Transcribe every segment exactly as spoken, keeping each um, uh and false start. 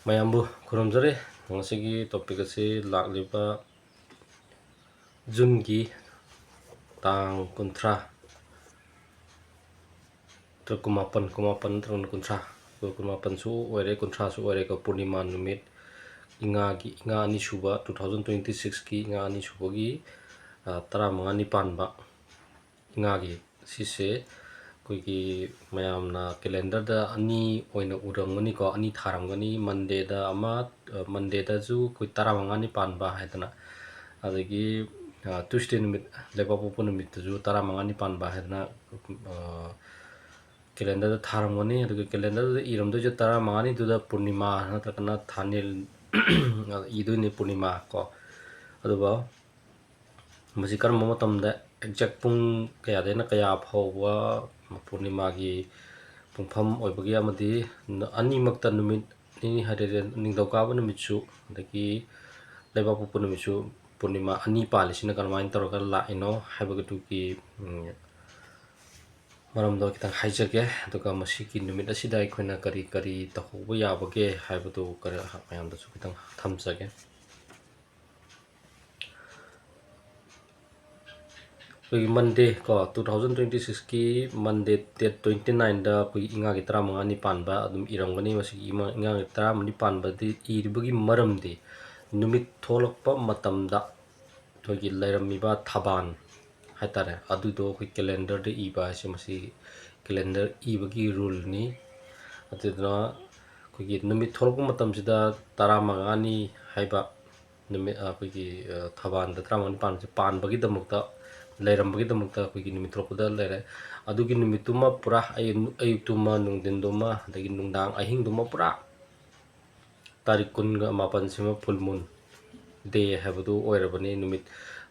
ꯃꯌꯥꯝꯕꯨ ꯈꯨꯔꯨꯝꯖꯔꯤ꯫ ꯉꯁꯤꯒꯤ topic ꯑꯁꯤ ꯂꯥꯛꯂꯤꯕ ꯖꯨꯟꯒꯤ ꯇꯥꯡ ꯀꯨꯟꯊ꯭ꯔꯥ, ꯅꯠꯇ꯭ꯔꯒ ꯀꯨꯟꯃꯥꯄꯟ, ꯀꯨꯟꯃꯥꯄꯟ ꯅꯠꯇ꯭ꯔꯒꯅ ꯀꯨꯟꯊ꯭ꯔꯥ, ꯀꯨꯟꯃꯥꯄꯟꯁꯨ ꯑꯣꯏꯔꯦ, ꯀꯨꯟꯊ꯭ꯔꯥꯁꯨ ꯑꯣꯏꯔꯦꯀꯣ꯫ ꯄꯨꯔꯅꯤꯃꯥ ꯅꯨꯃꯤꯠ, ꯏꯉꯥꯒꯤ, ꯏꯉꯥ ꯑꯅꯤꯁꯨꯕ, two thousand twenty sixꯀꯤ ꯏꯉꯥ ꯑꯅꯤꯁꯨꯕꯒꯤ, ꯑ, ꯇꯔꯥꯃꯉꯥꯅꯤ ꯄꯥꯟꯕ ꯏꯉꯥꯒꯤ, ꯁꯤꯁꯦ ꯑꯩꯈꯣꯏꯒꯤ ꯃꯌꯥꯝꯅ calendarꯗ ꯑꯅꯤ ꯑꯣꯏꯅ ꯎꯔꯝꯒꯅꯤꯀꯣ, ꯑꯅꯤ ꯊꯥꯔꯝꯒꯅꯤ꯫ Mondayꯗ ꯑꯃ, ꯑ, Mondayꯗꯁꯨ ꯑꯩꯈꯣꯏ ꯇꯔꯥꯃꯉꯥꯅꯤ ꯄꯥꯟꯕ ꯍꯥꯏꯗꯅ, ꯑꯗꯒꯤ, ꯑ, Tuesday ꯅꯨꯃꯤꯠ, ꯂꯩꯕꯥꯛꯄꯣꯛꯄ ꯅꯨꯃꯤꯠꯇꯁꯨ ꯇꯔꯥꯃꯉꯥꯅꯤ ꯄꯥꯟꯕ ꯍꯥꯏꯗꯅ, ꯑ, calendarꯗ ꯊꯥꯔꯝꯒꯅꯤ꯫ ꯑꯗꯨꯒ calendarꯗꯨꯗ ꯏꯔꯝꯗꯣꯏꯁꯦ ꯇꯔꯥꯃꯉꯥꯅꯤꯗꯨꯗ ꯄꯨꯔꯅꯤꯃꯥ ꯅꯠꯇ꯭ꯔꯒꯅ ꯊꯥꯅꯤꯜ ꯏꯗꯣꯏꯅꯤ, ꯄꯨꯔꯅꯤꯃꯥ ꯀꯣ꯫ ꯑꯗꯨꯒ ꯃꯁꯤ ꯀꯔꯝꯕ ꯃꯇꯝꯗ exact ꯄꯨꯡ ꯀꯌꯥꯗꯩꯅ ꯀꯌꯥ ꯐꯥꯎꯕ ꯄꯨꯔꯅꯤꯃꯥꯒꯤ ꯄꯨꯡꯐꯝ ꯑꯣꯏꯕꯒꯦ, ꯑꯃꯗꯤ ꯑꯅꯤꯃꯛꯇ ꯅꯨꯃꯤꯠ ꯅꯤꯅꯤ ꯍꯥꯏꯔꯗꯤ ꯅꯤꯡꯊꯧꯀꯥꯕ ꯅꯨꯃꯤꯠꯁꯨ ꯑꯗꯒꯤ ꯂꯩꯕꯥꯛꯄꯣꯛꯄ ꯅꯨꯃꯤꯠꯁꯨ ꯄꯨꯔꯅꯤꯃꯥ ꯑꯅꯤ ꯄꯥꯜꯂꯤꯁꯤꯅ ꯀꯔꯝꯍꯥꯏꯅ ꯇꯧꯔꯒ ꯂꯥꯛꯏꯅꯣ ꯍꯥꯏꯕꯗꯨꯒꯤ, ꯎꯝ, ꯃꯔꯝꯗꯣ ꯈꯤꯇꯪ ꯍꯥꯏꯖꯒꯦ꯫ ꯑꯗꯨꯒ ꯃꯁꯤꯒꯤ ꯅꯨꯃꯤꯠ ꯑꯁꯤꯗ ꯑꯩꯈꯣꯏꯅ ꯀꯔꯤ ꯀꯔꯤ ꯇꯧꯍꯧꯕ ꯌꯥꯕꯒꯦ ꯍꯥꯏꯕꯗꯨ ꯈꯔ ꯃꯌꯥꯝꯗꯁꯨ ꯈꯤꯇꯪ ꯊꯝꯖꯒꯦ꯫ ꯑꯩꯈꯣꯏꯒꯤ Monday ꯀꯣ, two thousand twenty sixꯀꯤ Monday date twenty nineꯗ ꯑꯩꯈꯣꯏꯒꯤ ꯏꯉꯥꯒꯤ ꯇꯔꯥꯃꯉꯥꯅꯤ ꯄꯥꯟꯕ ꯑꯗꯨꯝ ꯏꯔꯝꯒꯅꯤ꯫ ꯃꯁꯤꯒꯤ ꯏꯃꯥ-, ꯏꯉꯥꯒꯤ ꯇꯔꯥꯃꯔꯤ ꯄꯥꯟꯕꯗꯤ ꯏꯔꯤꯕꯒꯤ ꯃꯔꯝꯗꯤ, ꯅꯨꯃꯤꯠ ꯊꯣꯛꯂꯛꯄ ꯃꯇꯝꯗ ꯑꯩꯈꯣꯏꯒꯤ ꯂꯩꯔꯝꯃꯤꯕ ꯊꯕꯥꯟ ꯍꯥꯏꯇꯥꯔꯦ, ꯑꯗꯨꯗꯣ ꯑꯩꯈꯣꯏ calendarꯗ ꯏꯕ ꯍꯥꯏꯁꯦ ꯃꯁꯤ calendar ꯏꯕꯒꯤ ruleꯅꯤ꯫ ꯑꯗꯨꯗꯨꯅ ꯑꯩꯈꯣꯏꯒꯤ ꯅꯨꯃꯤꯠ ꯊꯣꯛꯂꯛꯄ ꯃꯇꯝꯁꯤꯗ ꯇꯔꯥꯃꯉꯥꯅꯤ ꯍꯥꯏꯕ ꯅꯨꯃꯤꯠ, ꯑꯩꯈꯣꯏꯒꯤ, ꯑ, ꯊꯕꯥꯟꯗ ꯇꯔꯥꯃꯉꯥꯅꯤ ꯄꯥꯟꯕꯁꯦ ꯄꯥꯟꯕꯒꯤꯗꯃꯛꯇ, ꯂꯩꯔꯝꯕꯒꯤꯗꯃꯛꯇ ꯑꯩꯈꯣꯏꯒꯤ ꯅꯨꯃꯤꯠ ꯊꯣꯛꯂꯛꯄꯗ ꯂꯩꯔꯦ꯫ ꯑꯗꯨꯒꯤ ꯅꯨꯃꯤꯠꯇꯨꯃ ꯄꯨꯔꯥ ꯑꯌꯨꯛ-, ꯑꯌꯨꯛꯇꯨꯃ, ꯅꯨꯡꯊꯤꯟꯗꯨꯃ, ꯑꯗꯒꯤ ꯅꯨꯡꯗꯥꯡ ꯑꯍꯤꯡꯗꯨꯃ ꯄꯨꯔꯥ ꯇꯥꯔꯤꯛ ꯀꯨꯟꯒ ꯃꯥꯄꯟꯁꯤꯃ full moon day ꯍꯥꯏꯕꯗꯨ ꯑꯣꯏꯔꯕꯅꯤ, ꯅꯨꯃꯤꯠ,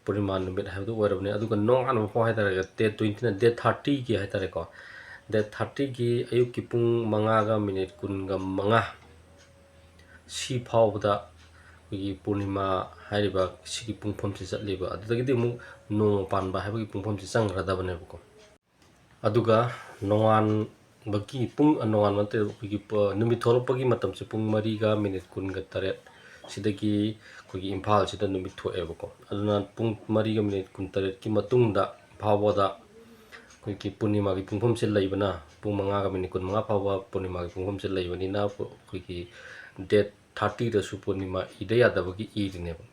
ꯄꯨꯔꯅꯤꯃꯥ ꯅꯨꯃꯤꯠ ꯍꯥꯏꯕꯗꯨ ꯑꯣꯏꯔꯕꯅꯤ꯫ ꯑꯗꯨꯒ ꯅꯣꯡꯉꯥꯟꯕ ꯐꯥꯎ ꯍꯥꯏꯇꯥꯔꯦ, date twentyꯅ date thirtyꯒꯤ ꯍꯥꯏꯇꯥꯔꯦꯀꯣ, date thirtyꯒꯤ ꯑꯌꯨꯛꯀꯤ ꯄꯨꯡ ꯃꯉꯥꯒ ꯃꯤꯅꯤꯠ ꯀꯨꯟꯒ ꯃꯉꯥ ꯁꯤ ꯐꯥꯎꯕꯗ ꯑꯩꯈꯣꯏꯒꯤ ꯄꯨꯔꯅꯤꯃꯥ ꯍꯥꯏꯔꯤꯕ ꯁꯤꯒꯤ ꯄꯨꯡꯐꯝꯁꯤ ꯆꯠꯂꯤꯕ, ꯑꯗꯨꯗꯒꯤꯗꯤ ꯑꯃꯨꯛ ꯅꯣꯡꯃ ꯄꯥꯟꯕ ꯍꯥꯏꯕꯒꯤ ꯄꯨꯡꯐꯝꯁꯤ ꯆꯪꯈ꯭ꯔꯗꯕꯅꯦꯕꯀꯣ꯫ ꯑꯗꯨꯒ ꯅꯣꯡꯉꯥꯟ-, ꯕꯒꯤ ꯄꯨꯡ, ꯅꯣꯡꯉꯥꯟꯕ ꯅꯠꯇꯦ, ꯑꯩꯈꯣꯏꯒꯤ ꯄ-, ꯅꯨꯃꯤꯠ ꯊꯣꯛꯂꯛꯄꯒꯤ ꯃꯇꯝꯁꯦ ꯄꯨꯡ ꯃꯔꯤꯒ ꯃꯤꯅꯤꯠ ꯀꯨꯟꯒ ꯇꯔꯦꯠ ꯁꯤꯗꯒꯤ ꯑꯩꯈꯣꯏꯒꯤ ꯏꯝꯐꯥꯜꯁꯤꯗ ꯅꯨꯃꯤꯠ ꯊꯣꯛꯑꯦꯕꯀꯣ꯫ ꯑꯗꯨꯅ ꯄꯨꯡ ꯃꯔꯤꯒ ꯃꯤꯅꯤꯠ ꯀꯨꯟꯇꯔꯦꯠꯀꯤ ꯃꯇꯨꯡꯗ ꯐꯥꯎꯕꯗ ꯑꯩꯈꯣꯏꯒꯤ ꯄꯨꯔꯅꯤꯃꯥꯒꯤ ꯄꯨꯡꯐꯝꯁꯦ ꯂꯩꯕꯅ, ꯄꯨꯡ ꯃꯉꯥꯒ ꯃꯤꯅꯤꯠ ꯀꯨꯟꯃꯉꯥ ꯐꯥꯎꯕ ꯄꯨꯔꯅꯤꯃꯥꯒꯤ ꯄꯨꯡꯐꯝꯁꯦ ꯂꯩꯕꯅꯤꯅ, ꯑꯩꯈꯣꯏꯒꯤ date thirty ꯗꯁꯨ ꯄꯨꯔꯅꯤꯃꯥ ꯏꯗ ꯌꯥꯗꯕꯒꯤ ꯏꯔꯤꯅꯦꯕ꯫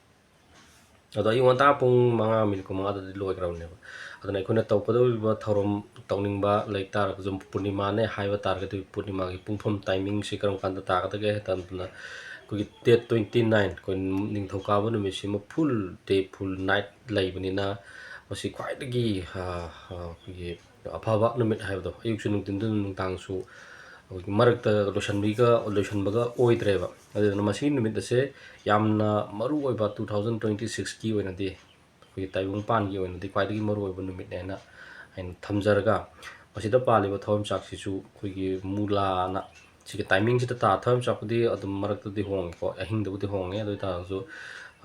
ꯑꯗꯣ ꯑꯌꯨꯛ ꯉꯟꯇꯥ ꯄꯨꯡ ꯃꯉꯥ ꯃꯤꯅꯤꯠ ꯀꯨꯟꯃꯉꯥꯗꯗꯤ ꯂꯣꯏꯈ꯭ꯔꯕꯅꯦꯕ꯫ ꯑꯗꯨꯅ ꯑꯩꯈꯣꯏꯅ ꯇꯧꯒꯗꯧꯔꯤꯕ ꯊꯧꯔꯝ ꯇꯧꯅꯤꯡꯕ ꯂꯩ ꯇꯥꯔꯒꯁꯨ, ꯄꯨꯔꯅꯤꯃꯥꯅꯦ ꯍꯥꯏꯕ ꯇꯥꯔꯒꯗꯤ, ꯄꯨꯔꯅꯤꯃꯥꯒꯤ ꯄꯨꯡꯐꯝ timingꯁꯤ ꯀꯔꯝ ꯀꯥꯟꯗ ꯇꯥꯒꯗꯒꯦ ꯍꯥꯏ ꯃꯇꯝꯗ, ꯑꯩꯈꯣꯏꯒꯤ date twenty nine, ꯑꯩꯈꯣꯏ ꯅꯤꯡꯊꯧꯀꯥꯕ ꯅꯨꯃꯤꯠꯁꯤꯃ full day, full night ꯂꯩꯕꯅꯤꯅ, ꯃꯁꯤ ꯈ꯭ꯋꯥꯏꯗꯒꯤ, ꯑ, ꯑ, ꯑꯩꯈꯣꯏꯒꯤ ꯑꯐꯕ ꯅꯨꯃꯤꯠ ꯍꯥꯏꯕꯗꯣ, ꯑꯌꯨꯛꯁꯨ ꯅꯨꯡꯊꯤꯟꯗꯨ ꯅꯨꯡꯗꯥꯡꯁꯨ ꯑꯩꯈꯣꯏꯒꯤ ꯃꯔꯛꯇ ꯂꯣꯏꯁꯤꯟꯕꯤꯒ-, ꯂꯣꯏꯁꯤꯟꯕꯒ ꯑꯣꯏꯗ꯭ꯔꯦꯕ꯫ ꯑꯗꯨꯗꯨꯅ ꯃꯁꯤꯒꯤ ꯅꯨꯃꯤꯠ ꯑꯁꯦ ꯌꯥꯝꯅ ꯃꯔꯨ ꯑꯣꯏꯕ, two thousand twenty sixꯀꯤ ꯑꯣꯏꯅꯗꯤ, ꯑꯩꯈꯣꯏꯒꯤ ꯇꯥꯏꯕꯪꯄꯥꯟꯒꯤ ꯑꯣꯏꯅꯗꯤ ꯈ꯭ꯋꯥꯏꯗꯒꯤ ꯃꯔꯨ ꯑꯣꯏꯕ ꯅꯨꯃꯤꯠꯅꯦꯅ ꯑꯩꯅ ꯊꯝꯖꯔꯒ, ꯃꯁꯤꯗ ꯄꯥꯜꯂꯤꯕ ꯊꯋꯥꯏꯃꯤꯆꯥꯛꯁꯤꯁꯨ ꯑꯩꯈꯣꯏꯒꯤ ꯃꯨꯂꯥꯅ, ꯁꯤꯒꯤ timingꯁꯤꯗ ꯇꯥ-, ꯊꯋꯥꯏꯃꯤꯆꯥꯛꯄꯨꯗꯤ ꯑꯗꯨꯝ ꯃꯔꯛꯇꯗꯤ ꯍꯣꯡꯉꯤꯀꯣ, ꯑꯍꯤꯡꯗꯕꯨꯗꯤ ꯍꯣꯡꯉꯦ꯫ ꯑꯗꯨ ꯑꯣꯏ ꯇꯥꯔꯒꯁꯨ,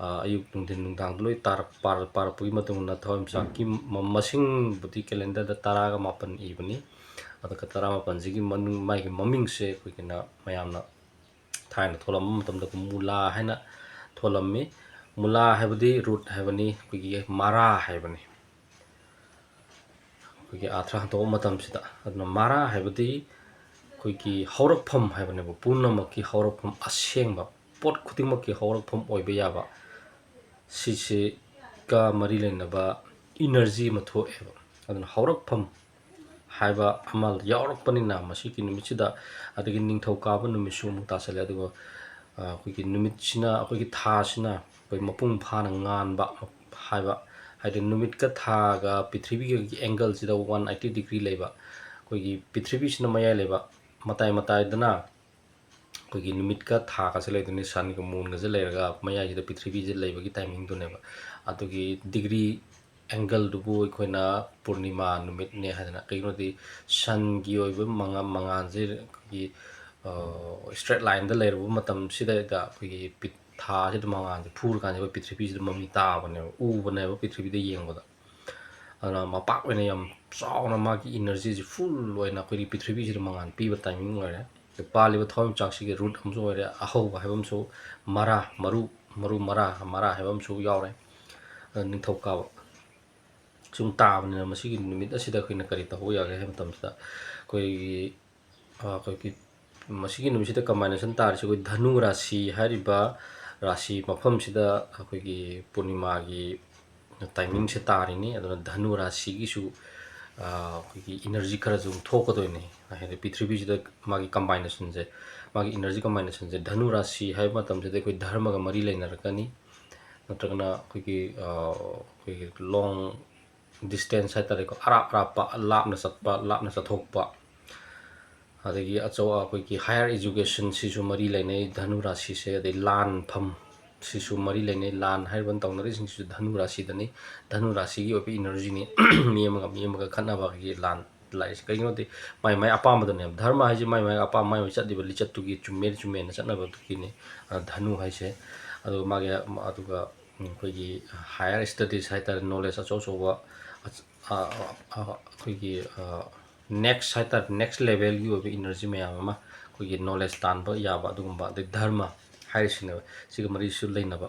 ꯑ, ꯑꯌꯨꯛ, ꯅꯨꯡꯊꯤꯟ, ꯅꯨꯡꯗꯥꯡꯗ ꯂꯣꯏ ꯇꯥꯔꯛ-, ꯄꯥꯔ-, ꯄꯥꯔꯛꯄꯒꯤ ꯃꯇꯨꯡ ꯏꯟꯅ ꯊꯋꯥꯏꯃꯤꯆꯥꯛꯀꯤ ꯃ-, ꯃꯁꯤꯡꯕꯨꯗꯤ calendarꯗ ꯇꯔꯥꯒ ꯃꯥꯄꯟ ꯏꯕꯅꯤ꯫ ꯑꯗꯨꯒ ꯇꯔꯥꯃꯥꯄꯟꯁꯤꯒꯤ ꯃꯅꯨꯡ, ꯃꯥꯒꯤ ꯃꯃꯤꯡꯁꯦ ꯑꯩꯈꯣꯏꯒꯤꯅ ꯃꯌꯥꯝꯅ ꯊꯥꯏꯅ ꯊꯣꯛꯂꯝꯕ ꯃꯇꯝꯗ ꯃꯨꯂꯥ ꯍꯥꯏꯅ ꯊꯣꯜꯂꯝꯃꯤ꯫ ꯃꯨꯂꯥ ꯍꯥꯏꯕꯗꯤ root ꯍꯥꯏꯕꯅꯤ, ꯑꯩꯈꯣꯏꯒꯤ ꯃꯔꯥ ꯍꯥꯏꯕꯅꯤ꯫ ꯑꯩꯈꯣꯏꯒꯤ ꯑꯥꯔꯊ ꯍꯟꯗꯣꯛꯄ ꯃꯇꯝꯁꯤꯗ꯫ ꯑꯗꯨꯅ ꯃꯔꯥ ꯍꯥꯏꯕꯗꯤ ꯑꯩꯈꯣꯏꯒꯤ ꯍꯧꯔꯛꯐꯝ ꯍꯥꯏꯕꯅꯦꯕ, ꯄꯨꯝꯅꯃꯛꯀꯤ ꯍꯧꯔꯛꯐꯝ, ꯑꯁꯦꯡꯕ ꯄꯣꯠ ꯈꯨꯗꯤꯡꯃꯛꯀꯤ ꯍꯧꯔꯛꯐꯝ ꯑꯣꯏꯕ ꯌꯥꯕ, ꯁꯤꯁꯤꯒ ꯃꯔꯤ ꯂꯩꯅꯕ energy ꯑꯃ ꯊꯣꯛꯑꯦꯕ꯫ ꯑꯗꯨꯅ ꯍꯧꯔꯛꯐꯝ ꯍꯥꯏꯕ ꯑꯃ ꯌꯥꯎꯔꯛꯄꯅꯤꯅ, ꯃꯁꯤꯒꯤ ꯅꯨꯃꯤꯠꯁꯤꯗ, ꯑꯗꯒꯤ ꯅꯤꯡꯊꯧꯀꯥꯕ ꯅꯨꯃꯤꯠꯁꯨ ꯑꯃꯨꯛ ꯇꯥꯁꯜꯂꯦ꯫ ꯑꯗꯨꯒ, ꯑ, ꯑꯩꯈꯣꯏꯒꯤ ꯅꯨꯃꯤꯠꯁꯤꯅ, ꯑꯩꯈꯣꯏꯒꯤ ꯊꯥꯁꯤꯅ ꯑꯩꯈꯣꯏ ꯃꯄꯨꯡ ꯐꯥꯅ ꯉꯥꯟꯕ ꯍꯥꯏꯕ, ꯍꯥꯏꯗꯤ ꯅꯨꯃꯤꯠꯀ ꯊꯥꯒ ꯄ꯭ꯔꯤꯊꯤꯕꯤꯒꯒꯤ angleꯁꯤꯗ one eighty degree ꯂꯩꯕ, ꯑꯩꯈꯣꯏꯒꯤ ꯄ꯭ꯔꯤꯊꯤꯕꯤꯁꯤꯅ ꯃꯌꯥꯏ ꯂꯩꯕ, ꯃꯇꯥꯏ ꯃꯇꯥꯏꯗꯅ ꯑꯩꯈꯣꯏꯒꯤ ꯅꯨꯃꯤꯠꯀ ꯊꯥꯒꯁꯦ ꯂꯩꯗꯣꯏꯅꯤ, sunꯒ moonꯒꯁꯦ ꯂꯩꯔꯒ ꯃꯌꯥꯏꯁꯤꯗ ꯄ꯭ꯔꯤꯊꯤꯕꯤꯁꯦ ꯂꯩꯕꯒꯤ timingꯗꯨꯅꯦꯕ꯫ ꯑꯗꯨꯒꯤ degree angleꯗꯨꯕꯨ ꯑꯩꯈꯣꯏꯅ ꯄꯨꯔꯅꯤꯃꯥ ꯅꯨꯃꯤꯠꯅꯦ ꯍꯥꯏꯗꯅ, ꯀꯩꯒꯤꯅꯣꯗꯤ sunꯒꯤ ꯑꯣꯏꯕ ꯃꯉꯥ-, ꯃꯉꯥꯜꯁꯦ ꯑꯩꯈꯣꯏꯒꯤ, ꯑ, straight lineꯗ ꯂꯩꯔꯨꯕ ꯃꯇꯝꯁꯤꯗ ꯑꯩꯈꯣꯏꯒꯤ ꯄꯤ-, ꯊꯥꯁꯤꯗ ꯃꯉꯥꯜꯁꯦ ꯐꯨꯔꯀꯥꯟꯁꯤꯗ ꯑꯩꯈꯣꯏ ꯄ꯭ꯔꯤꯊꯤꯕꯤꯁꯤꯗ ꯃꯃꯤ ꯇꯥꯕꯅꯦꯕ, ꯎꯕꯅꯦꯕ ꯄ꯭ꯔꯤꯊꯤꯕꯤꯗ ꯌꯦꯡꯕꯗ꯫ ꯑꯗꯨꯅ ꯃꯄꯥꯛ ꯑꯣꯏꯅ ꯌꯥꯝ ꯆꯥꯎꯅ ꯃꯥꯒꯤ ꯏꯅꯔꯖꯤꯁꯤ ꯐꯨꯜ ꯑꯣꯏꯅ ꯑꯩꯈꯣꯏꯒꯤ ꯄ꯭ꯔꯤꯊꯤꯕꯤꯁꯤꯗ ꯃꯉꯥꯜ ꯄꯤꯕ ꯇꯥꯏꯃꯤꯡ ꯑꯣꯏꯔꯦ꯫ ꯄꯥꯜꯂꯤꯕ ꯊꯋꯥꯟꯃꯤꯆꯥꯛꯁꯤꯒꯤ ꯔꯨꯠ ꯑꯃꯁꯨ ꯑꯣꯏꯔꯦ, ꯑꯍꯧꯕ ꯍꯥꯏꯕ ꯑꯃꯁꯨ, ꯃꯔꯥ, ꯃꯔꯨ, ꯃꯔꯨ ꯃꯔꯥ, ꯃꯔꯥ ꯍꯥꯏꯕ ꯑꯃꯁꯨ ꯌꯥꯎꯔꯦ꯫ ꯑꯗ ꯅꯤꯡꯊꯧꯀꯥꯕ ꯁꯨꯝ ꯇꯥꯕꯅꯤꯅ, ꯃꯁꯤꯒꯤ ꯅꯨꯃꯤꯠ ꯑꯁꯤꯗ ꯑꯩꯈꯣꯏꯅ ꯀꯔꯤ ꯇꯧꯕ ꯌꯥꯒꯦ ꯍꯥꯏꯕ ꯃꯇꯝꯁꯤꯗ, ꯑꯩꯈꯣꯏꯒꯤ, ꯑ, ꯑꯩꯈꯣꯏꯒꯤ ꯃꯁꯤꯒꯤ ꯅꯨꯃꯤꯠꯁꯤꯗ ꯀꯝꯕꯥꯏꯅꯦꯁꯟ ꯇꯥꯔꯤꯁꯦ ꯑꯩꯈꯣꯏ ꯙꯅꯨ ꯔꯥꯁꯤ ꯍꯥꯏꯔꯤꯕ ꯔꯥꯁꯤ ꯃꯐꯝꯁꯤꯗ ꯑꯩꯈꯣꯏꯒꯤ ꯄꯨꯔꯅꯤꯃꯥꯒꯤ ꯇꯥꯏꯃꯤꯡꯁꯦ ꯇꯥꯔꯤꯅꯤ꯫ ꯑꯗꯨꯅ ꯙꯅꯨ ꯔꯥꯁꯤꯒꯤꯁꯨ, ꯑ, ꯑꯩꯈꯣꯏꯒꯤ ꯏꯅꯔꯖꯤ ꯈꯔꯁꯨ ꯑꯗꯨꯝ ꯊꯣꯛꯀꯗꯣꯏꯅꯤ꯫ ꯍꯥꯏꯗꯤ ꯄ꯭ꯔꯤꯊꯤꯕꯤꯁꯤꯗ ꯃꯥꯒꯤ ꯀꯝꯕꯥꯏꯅꯦꯁꯟꯁꯦ, ꯃꯥꯒꯤ ꯏꯅꯔꯖꯤ ꯀꯝꯕꯥꯏꯅꯦꯁꯟꯁꯦ, ꯙꯅꯨ ꯔꯥꯁꯤ ꯍꯥꯏꯕ ꯃꯇꯝꯁꯤꯗ ꯑꯩꯈꯣꯏ ꯙꯔꯃꯒ ꯃꯔꯤ ꯂꯩꯅꯔꯛꯀꯅꯤ, ꯅꯠꯇ꯭ꯔꯒꯅ ꯑꯩꯈꯣꯏꯒꯤ, ꯑ, ꯑꯩꯈꯣꯏꯒꯤ ꯂꯣꯡ ꯗꯤꯁꯇꯦꯟꯁ ꯍꯥꯏꯇꯥꯔꯦꯀꯣ, ꯑꯔꯥꯞ ꯑꯔꯥꯞꯄ, ꯂꯥꯞꯅ ꯆꯠꯄ, ꯂꯥꯞꯅ ꯆꯠꯊꯣꯛꯄ, ꯑꯗꯒꯤ ꯑꯆꯧ-, ꯑꯩꯈꯣꯏꯒꯤ ꯍꯥꯌꯔ ꯏꯖꯨꯀꯦꯁꯟꯁꯤꯁꯨ ꯃꯔꯤ ꯂꯩꯅꯩ ꯙꯅꯨ ꯔꯥꯁꯤꯁꯦ, ꯑꯗꯩ ꯂꯥꯟꯐꯝ ꯁꯤꯁꯨ ꯃꯔꯤ ꯂꯩꯅꯩ꯫ ꯂꯥꯟ ꯍꯥꯏꯔꯤꯕ ꯇꯧꯅꯔꯤꯁꯤꯡꯁꯤꯁꯨ ꯙꯅꯨ ꯔꯥꯁꯤꯗꯅꯤ꯫ ꯙꯅꯨ ꯔꯥꯁꯤꯒꯤ ꯑꯣꯏꯕ ꯏꯅꯔꯖꯤꯅꯤ꯫ ꯃꯤ ꯑꯃꯒ ꯃꯤ ꯑꯃꯒ ꯈꯠꯅꯕꯒꯤ ꯂꯥꯟ ꯂꯥꯛꯏꯁꯦ ꯀꯩꯒꯤꯅꯣꯗꯤ ꯃꯥꯏ ꯃꯥꯏ ꯑꯄꯥꯝꯕꯗꯅꯦꯕ꯫ ꯙꯔꯃ ꯍꯥꯏꯁꯦ ꯃꯥꯏ ꯃꯥꯏ ꯑꯄꯥꯝꯕ, ꯃꯥꯏ ꯃꯥꯏ ꯆꯠꯂꯤꯕ ꯂꯤꯆꯠꯇꯨꯒꯤ ꯆꯨꯝꯃꯦ ꯆꯨꯝꯃꯦꯅ ꯆꯠꯅꯕꯗꯨꯒꯤꯅꯤ, ꯑ, ꯙꯅꯨ ꯍꯥꯏꯁꯦ꯫ ꯑꯗꯨꯒ ꯃꯥꯒꯤ, ꯑꯗꯨꯒ, ꯎꯝ, ꯑꯩꯈꯣꯏꯒꯤ ꯍꯥꯌꯔ ꯁ꯭ꯇꯗꯤꯁ ꯍꯥꯏꯇꯥꯔꯦ, ꯅꯣꯂꯦꯖ ꯑꯆꯧ ꯑꯆꯧꯕ, ꯑ, ꯑ, ꯑ, ꯑꯩꯈꯣꯏꯒꯤ, ꯑ, ꯅꯦꯛꯁ ꯍꯥꯏꯇꯥꯔꯦ, ꯅꯦꯛꯁ ꯂꯦꯚꯦꯜꯒꯤ ꯑꯣꯏꯕ ꯏꯅꯔꯖꯤ ꯃꯌꯥꯝ ꯑꯃ ꯑꯩꯈꯣꯏꯒꯤ ꯅꯣꯂꯦꯖ ꯇꯥꯟꯕ ꯌꯥꯕ ꯑꯗꯨꯒꯨꯝꯕ, ꯑꯗꯩ ꯙꯔꯃ ꯍꯥꯏꯔꯤꯁꯤꯅꯦꯕ, ꯁꯤꯒ ꯃꯔꯤꯁꯨ ꯂꯩꯅꯕ꯫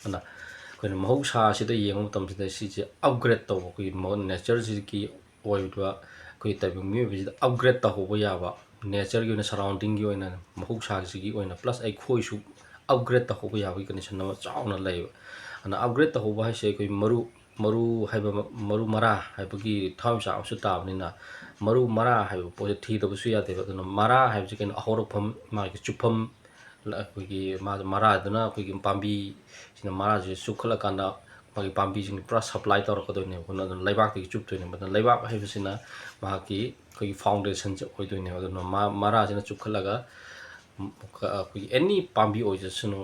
ꯑꯗꯨꯅ ꯑꯩꯈꯣꯏꯅ ꯃꯍꯧꯁꯥꯁꯤꯗ ꯌꯦꯡꯕ ꯃꯇꯝꯁꯤꯗ ꯁꯤꯁꯦ ꯑꯞꯒ꯭ꯔꯦꯗ ꯇꯧꯕ, ꯑꯩꯈꯣꯏꯒꯤ ꯃꯍꯧ-, ꯅꯦꯆꯔꯁꯤꯒꯤ ꯑꯣꯏꯕ ꯑꯩꯈꯣꯏꯒꯤ ꯇꯥꯏꯕꯪ ꯃꯤꯑꯣꯏꯕꯁꯤꯗ ꯑꯞꯒ꯭ꯔꯦꯗ ꯇꯧꯍꯧꯕ ꯌꯥꯕ, ꯅꯦꯆꯔꯒꯤ ꯑꯣꯏꯅ, ꯁꯔꯥꯎꯟꯗꯤꯡꯒꯤ ꯑꯣꯏꯅ, ꯃꯍꯧꯁꯥꯁꯤꯒꯤ ꯑꯣꯏꯅ, ꯄ꯭ꯂꯁ ꯑꯩꯈꯣꯏꯁꯨ ꯑꯞꯒ꯭ꯔꯦꯗ ꯇꯧꯍꯧꯕ ꯌꯥꯕꯒꯤ ꯀꯟꯗꯤꯁꯟ ꯑꯃ ꯆꯥꯎꯅ ꯂꯩꯌꯦꯕ꯫ ꯑꯗꯨꯅ ꯑꯞꯒ꯭ꯔꯦꯗ ꯇꯧꯍꯧꯕ ꯍꯥꯏꯁꯦ ꯑꯩꯈꯣꯏ ꯃꯔꯨ, ꯃꯔꯨ ꯍꯥꯏꯕ, ꯃꯔꯨ ꯃꯔꯥ ꯍꯥꯏꯕꯒꯤ ꯊꯋꯥꯏꯃꯤꯆꯥꯛ ꯑꯃꯁꯨ ꯇꯥꯕꯅꯤꯅ, ꯃꯔꯨ ꯃꯔꯥ ꯍꯥꯏꯕ ꯄꯣꯠꯁꯦ ꯊꯤꯗꯕꯁꯨ ꯌꯥꯗꯦꯕ꯫ ꯑꯗꯨꯅ ꯃꯔꯥ ꯍꯥꯏꯕꯁꯤ ꯀꯩꯅꯣ? ꯍꯧꯔꯛꯐꯝ, ꯃꯥꯒꯤ ꯆꯨꯞꯐꯝ, ꯑꯩꯈꯣꯏꯒꯤ ꯃꯥ-, ꯃꯔꯥꯗꯨꯅ ꯑꯩꯈꯣꯏꯒꯤ ꯄꯥꯝꯕꯤꯁꯤꯅ ꯃꯔꯥꯁꯤ ꯆꯨꯞꯈꯠꯂꯀꯥꯟꯗ ꯃꯥꯒꯤ ꯄꯥꯝꯕꯤꯁꯤꯡ ꯄꯨꯔꯥ ꯁꯄ꯭ꯂꯥꯏ ꯇꯧꯔꯛꯀꯗꯣꯏꯅꯦꯕ꯫ ꯑꯗꯨꯅ ꯑꯗꯨꯝ ꯂꯩꯕꯥꯛꯇꯒꯤ ꯆꯨꯞꯇꯣꯏꯅꯦꯕ꯫ ꯑꯗꯨꯅ ꯂꯩꯕꯥꯛ ꯍꯥꯏꯕꯁꯤꯅ ꯃꯍꯥꯛꯀꯤ ꯑꯩꯈꯣꯏꯒꯤ ꯐꯥꯎꯟꯗꯦꯁꯟꯁꯦ ꯑꯣꯏꯗꯣꯏꯅꯦꯕ꯫ ꯑꯗꯨꯅ ꯃꯥ-, ꯃꯔꯥꯁꯤꯅ ꯆꯨꯞꯈꯠꯂꯒ, ꯎꯝ, ꯑꯩꯈꯣꯏꯒꯤ ꯑꯦꯅꯤ ꯄꯥꯝꯕꯤ ꯑꯣꯏꯖꯁꯅꯨ,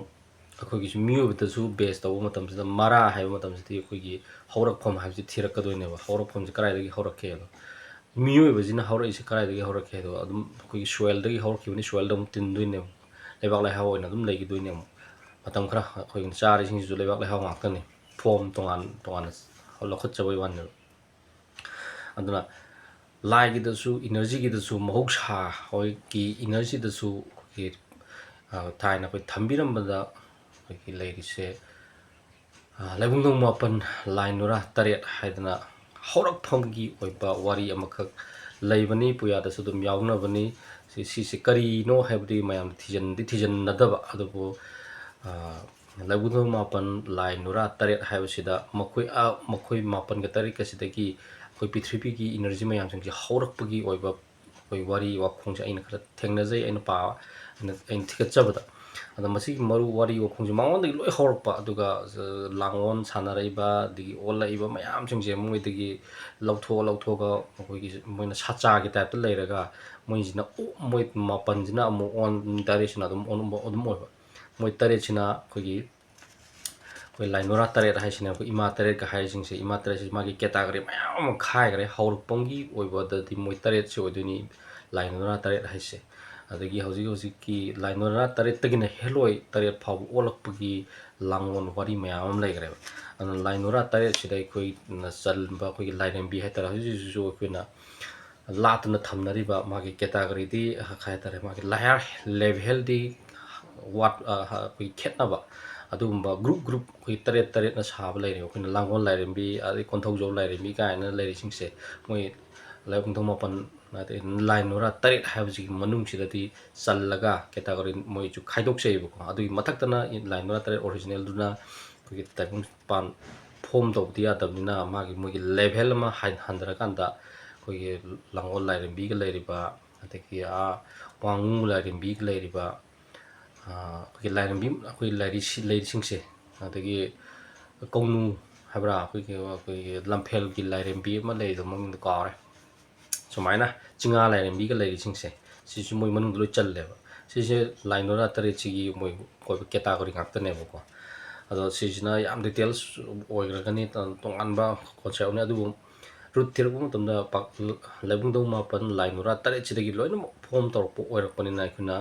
ꯑꯩꯈꯣꯏꯒꯤꯁꯨ ꯃꯤꯑꯣꯏꯕꯗꯁꯨ ꯕꯦꯁ ꯇꯧꯕ ꯃꯇꯝꯁꯤꯗ, ꯃꯔꯥ ꯍꯥꯏꯕ ꯃꯇꯝꯁꯤꯗꯤ ꯑꯩꯈꯣꯏꯒꯤ ꯍꯧꯔꯛꯐꯝ ꯍꯥꯏꯕꯁꯤ ꯊꯤꯔꯛꯀꯗꯣꯏꯅꯦꯕ꯫ ꯍꯧꯔꯛꯐꯝꯁꯤ ꯀꯗꯥꯏꯗꯒꯤ ꯍꯧꯔꯛꯀꯦ ꯑꯗꯣ? ꯃꯤꯑꯣꯏꯕꯁꯤꯅ ꯍꯧꯔꯛꯏꯁꯦ ꯀꯗꯥꯏꯗꯒꯤ ꯍꯧꯔꯛꯀꯦ ꯍꯥꯏꯗꯣ? ꯑꯗꯨꯝ ꯑꯩꯈꯣꯏꯒꯤ ꯁꯣꯏꯜꯗꯒꯤ ꯍꯧꯔꯛꯈꯤꯕꯅꯤ, ꯁꯣꯏꯜꯗ ꯑꯃꯨꯛ ꯇꯤꯟꯗꯣꯏꯅꯦꯕ, ꯂꯩꯕꯥꯛ ꯂꯩꯍꯥꯎ ꯑꯣꯏꯅ ꯑꯗꯨꯝ ꯂꯩꯈꯤꯗꯣꯏꯅꯦꯕ꯫ ꯃꯇꯝ ꯈꯔ ꯑꯩꯈꯣꯏꯅ ꯆꯥꯔꯤꯁꯤꯡꯁꯤꯁꯨ ꯂꯩꯕꯥꯛ ꯂꯩꯍꯥꯎ ꯉꯥꯛꯇꯅꯤ, ꯐꯣꯝ ꯇꯣꯉꯥꯟ ꯇꯣꯉꯥꯟꯅ ꯂꯧꯈꯠꯆꯕꯩ ꯋꯥꯅꯦꯕ꯫ ꯑꯗꯨꯅ ꯂꯥꯏꯒꯤꯗꯁꯨ, ꯏꯅꯔꯖꯤꯒꯤꯗꯁꯨ, ꯃꯍꯧꯁꯥ ꯍꯣꯏꯒꯤ ꯏꯅꯔꯖꯤꯗꯁꯨ ꯑꯩꯈꯣꯏꯒꯤ, ꯑ, ꯊꯥꯏꯅ ꯑꯩꯈꯣꯏ ꯊꯝꯕꯤꯔꯝꯕꯗ ꯑꯩꯈꯣꯏꯒꯤ ꯂꯩꯔꯤꯁꯦ, ꯑ, ꯂꯩꯕꯨꯡꯗꯣꯡ ꯃꯥꯄꯟ, ꯂꯥꯏ ꯅꯨꯔꯥ ꯇꯔꯦꯠ ꯍꯥꯏꯗꯅ ꯍꯧꯔꯛꯐꯝꯒꯤ ꯑꯣꯏꯕ ꯋꯥꯔꯤ ꯑꯃꯈꯛ ꯂꯩꯕꯅꯤ꯫ ꯄꯨꯌꯥꯗꯁꯨ ꯑꯗꯨꯝ ꯌꯥꯎꯅꯕꯅꯤ꯫ ꯁꯤ, ꯁꯤꯁꯦ ꯀꯔꯤꯅꯣ ꯍꯥꯏꯕꯗꯤ ꯃꯌꯥꯝ ꯊꯤꯖꯤꯟꯗꯤ ꯊꯤꯖꯤꯟꯅꯗꯕ, ꯑꯗꯨꯕꯨ, ꯑ, ꯂꯩꯕꯨꯡꯗꯣꯡ ꯃꯥꯄꯟ, ꯂꯥꯏ ꯅꯨꯔꯥ ꯇꯔꯦꯠ ꯍꯥꯏꯕꯁꯤꯗ ꯃꯈꯣꯏ, ꯑ, ꯃꯈꯣꯏ ꯃꯥꯄꯟꯒ ꯇꯔꯦꯠꯀꯁꯤꯗꯒꯤ ꯑꯩꯈꯣꯏ ꯄ꯭ꯔꯤꯊꯤꯕꯤꯒꯤ ꯏꯅꯔꯖꯤ ꯃꯌꯥꯝꯁꯤꯡꯁꯦ ꯍꯧꯔꯛꯄꯒꯤ ꯑꯣꯏꯕ ꯑꯩꯈꯣꯏ ꯋꯥꯔꯤ ꯋꯥꯈꯣꯡꯁꯦ ꯑꯩꯅ ꯈꯔ ꯊꯦꯡꯅꯖꯩ, ꯑꯩꯅ ꯄꯥ-, ꯑꯩꯅ, ꯑꯩꯅ ꯊꯤꯒꯠꯆꯕꯗ꯫ ꯑꯗꯣ ꯃꯁꯤꯒꯤ ꯃꯔꯨ ꯋꯥꯔꯤ ꯋꯥꯈꯣꯡꯁꯦ ꯃꯉꯣꯟꯗꯒꯤ ꯂꯣꯏ ꯍꯧꯔꯛꯄ, ꯑꯗꯨꯒ, ꯑ, ꯂꯥꯡꯑꯣꯟ ꯁꯥꯟꯅꯔꯛꯏꯕ, ꯑꯗꯒꯤ ꯑꯣꯜꯂꯛꯏꯕ ꯃꯌꯥꯝꯁꯤꯡꯁꯦ ꯃꯣꯏꯗꯒꯤ ꯂꯧꯊꯣꯛꯑ ꯂꯧꯊꯣꯛꯑꯒ ꯃꯈꯣꯏꯒꯤ, ꯃꯣꯏꯅ ꯁꯥꯆꯥꯒꯤ ꯇꯥꯏꯞꯇ ꯂꯩꯔꯒ, ꯃꯣꯏꯁꯤꯅ ꯑꯣ-, ꯃꯣꯏ ꯃꯥꯄꯟꯁꯤꯅ ꯑꯃꯨꯛ ꯑꯣꯟ-, ꯇꯔꯦꯠꯁꯤꯅ ꯑꯗꯨꯝ ꯑꯣꯟ-, ꯑꯗꯨꯝ ꯑꯣꯏꯕ꯫ ꯃꯣꯏ ꯇꯔꯦꯠꯁꯤꯅ ꯑꯩꯈꯣꯏꯒꯤ, ꯑꯩꯈꯣꯏ ꯂꯥꯏ ꯅꯨꯔꯥ ꯇꯔꯦꯠ ꯍꯥꯏꯁꯤꯅ ꯑꯩꯈꯣꯏ ꯏꯃꯥ ꯇꯔꯦꯠꯀ ꯍꯥꯏꯔꯤꯁꯤꯡꯁꯦ, ꯏꯃꯥ ꯇꯔꯦꯠꯁꯤ ꯃꯥꯒꯤ ꯀꯦꯇꯥꯒꯣꯔꯤ ꯃꯌꯥꯝ ꯑꯃ ꯈꯥꯏꯈ꯭ꯔꯦ꯫ ꯍꯧꯔꯛꯐꯝꯒꯤ ꯑꯣꯏꯕꯗꯗꯤ ꯃꯣꯏ ꯇꯔꯦꯠꯁꯤ ꯑꯣꯏꯗꯣꯏꯅꯤ, ꯂꯥꯏ ꯅꯨꯔꯥ ꯇꯔꯦꯠ ꯍꯥꯏꯁꯦ꯫ ꯑꯗꯒꯤ ꯍꯧꯖꯤꯛ ꯍꯧꯖꯤꯛꯀꯤ ꯂꯥꯏ ꯅꯨꯔꯥ ꯇꯔꯦꯠꯇꯒꯤꯅ ꯍꯦꯜꯂꯣꯏ ꯇꯔꯦꯠ ꯐꯥꯎꯕ ꯑꯣꯜꯂꯛꯄꯒꯤ ꯂꯥꯡꯂꯣꯟ ꯋꯥꯔꯤ ꯃꯌꯥꯝ ꯑꯃ ꯂꯩꯈ꯭ꯔꯦꯕ꯫ ꯑꯗꯨꯅ ꯂꯥꯏ ꯅꯨꯔꯥ ꯇꯔꯦꯠꯁꯤꯗ ꯑꯩꯈꯣꯏꯅ ꯆꯟꯕ ꯑꯩꯈꯣꯏꯒꯤ ꯂꯥꯏꯔꯦꯝꯕꯤ ꯍꯥꯏꯇꯥꯔꯦ, ꯍꯧꯖꯤꯛ ꯍꯧꯖꯤꯛꯁꯨ ꯑꯩꯈꯣꯏꯅ ꯂꯥꯠꯇꯨꯅ ꯊꯝꯅꯔꯤꯕ ꯃꯥꯒꯤ ꯀꯦꯇꯥꯒꯣꯔꯤꯗꯤ ꯍꯥꯏꯇꯥꯔꯦ, ꯃꯥꯒꯤ ꯂꯥꯏꯌꯥꯔ ꯂꯦꯚꯦꯜꯗꯤ ꯋꯥꯠ-, ꯑ, ꯑꯩꯈꯣꯏꯒꯤ ꯈꯦꯠꯅꯕ ꯑꯗꯨꯒꯨꯝꯕ ꯒ꯭ꯔꯨꯞ ꯒ꯭ꯔꯨꯞ ꯑꯩꯈꯣꯏ ꯇꯔꯦꯠ ꯇꯔꯦꯠꯅ ꯁꯥꯕ ꯂꯩꯔꯦ꯫ ꯑꯩꯈꯣꯏꯅ ꯂꯥꯡꯒꯣꯜ ꯂꯥꯏꯔꯦꯝꯕꯤ, ꯑꯗꯩ ꯀꯣꯟꯊꯧꯖꯧ ꯂꯥꯏꯔꯦꯝꯕꯤ ꯀꯥꯏꯅ ꯂꯩꯔꯤꯁꯤꯡꯁꯦ, ꯃꯣꯏ ꯂꯥꯏꯕꯨꯡꯊꯣꯡ ꯃꯥꯄꯟ, ꯑꯗꯩ ꯂꯥꯏ ꯅꯨꯔꯥ ꯇꯔꯦꯠ ꯍꯥꯏꯕꯁꯤꯒꯤ ꯃꯅꯨꯡꯁꯤꯗꯗꯤ ꯆꯜꯂꯒ ꯀꯦꯇꯥꯒꯣꯔꯤ ꯃꯣꯏꯁꯨ ꯈꯥꯏꯗꯣꯛꯆꯩꯑꯕꯀꯣ꯫ ꯑꯗꯨꯒꯤ ꯃꯊꯛꯇꯅ ꯂꯥꯏ ꯅꯨꯔꯥ ꯇꯔꯦꯠ ꯑꯣꯔꯤꯖꯤꯅꯦꯜꯗꯨꯅ ꯑꯩꯈꯣꯏꯒꯤ ꯇꯥꯏꯕꯪꯄꯥꯟ ꯐꯣꯝ ꯇꯧꯕꯗꯤ ꯌꯥꯗꯕꯅꯤꯅ, ꯃꯥꯒꯤ ꯃꯣꯏꯒꯤ ꯂꯦꯚꯦꯜ ꯑꯃ ꯍꯥꯏ-, ꯍꯟꯊꯔꯀꯥꯟꯗ ꯑꯩꯈꯣꯏꯒꯤ ꯂꯥꯡꯒꯣꯜ ꯂꯥꯏꯔꯦꯝꯕꯤꯒ ꯂꯩꯔꯤꯕ, ꯑꯗꯒꯤ ꯑꯥ ꯋꯥꯉꯨ ꯂꯥꯏꯔꯦꯝꯕꯤꯒ ꯂꯩꯔꯤꯕ, ꯑꯥ, ꯑꯩꯈꯣꯏꯒꯤ ꯂꯥꯏꯔꯦꯝꯕꯤ, ꯑꯩꯈꯣꯏ ꯂꯥꯏꯔꯤꯁꯤ-, ꯂꯩꯔꯤꯁꯤꯡꯁꯦ, ꯑꯗꯒꯤ ꯀꯧꯅꯨ ꯍꯥꯏꯕ꯭ꯔꯥ, ꯑꯩꯈꯣꯏꯒꯤ, ꯑꯩꯈꯣꯏꯒꯤ ꯂꯝꯐꯦꯜꯒꯤ ꯂꯥꯏꯔꯦꯝꯕꯤ ꯑꯃ ꯂꯩꯔꯤꯗꯣ, ꯃꯃꯤꯡꯗꯣ ꯀꯥꯎꯔꯦ꯫ ꯁꯨꯃꯥꯏꯅ ꯆꯤꯡꯉꯥ ꯂꯥꯏꯔꯦꯝꯕꯤꯒ ꯂꯩꯔꯤꯁꯤꯡꯁꯦ, ꯁꯤꯁꯨ ꯃꯣꯏ ꯃꯅꯨꯡꯗ ꯂꯣꯏ ꯆꯜꯂꯦꯕ꯫ ꯁꯤꯁꯦ ꯂꯥꯏ ꯅꯨꯔꯥ ꯇꯔꯦꯠꯁꯤꯒꯤ ꯃꯣꯏ ꯑꯣꯏꯕ ꯀꯦꯇꯥꯒꯣꯔꯤ ꯉꯥꯛꯇꯅꯦꯕꯀꯣ꯫ ꯑꯗꯣ ꯁꯤꯁꯤꯅ ꯌꯥꯝ ꯗꯤꯇꯦꯜꯁ ꯑꯣꯏꯈ꯭ꯔꯒꯅꯤ, ꯇꯣꯉꯥꯟꯕ ꯀꯣꯟꯁꯦꯞꯅꯤ꯫ ꯑꯗꯨꯕꯨ ꯔꯨꯠ ꯊꯤꯔꯛꯄ ꯃꯇꯝꯗ ꯄꯥꯛ-, ꯂꯩꯕꯨꯡꯗꯧ ꯃꯥꯄꯟ, ꯂꯥꯏ ꯅꯨꯔꯥ ꯇꯔꯦꯠꯁꯤꯗꯒꯤ ꯂꯣꯏꯅꯃꯛ ꯐꯣꯝ ꯇꯧꯔꯛꯄ ꯑꯣꯏꯔꯛꯄꯅꯤꯅ, ꯑꯩꯈꯣꯏꯅ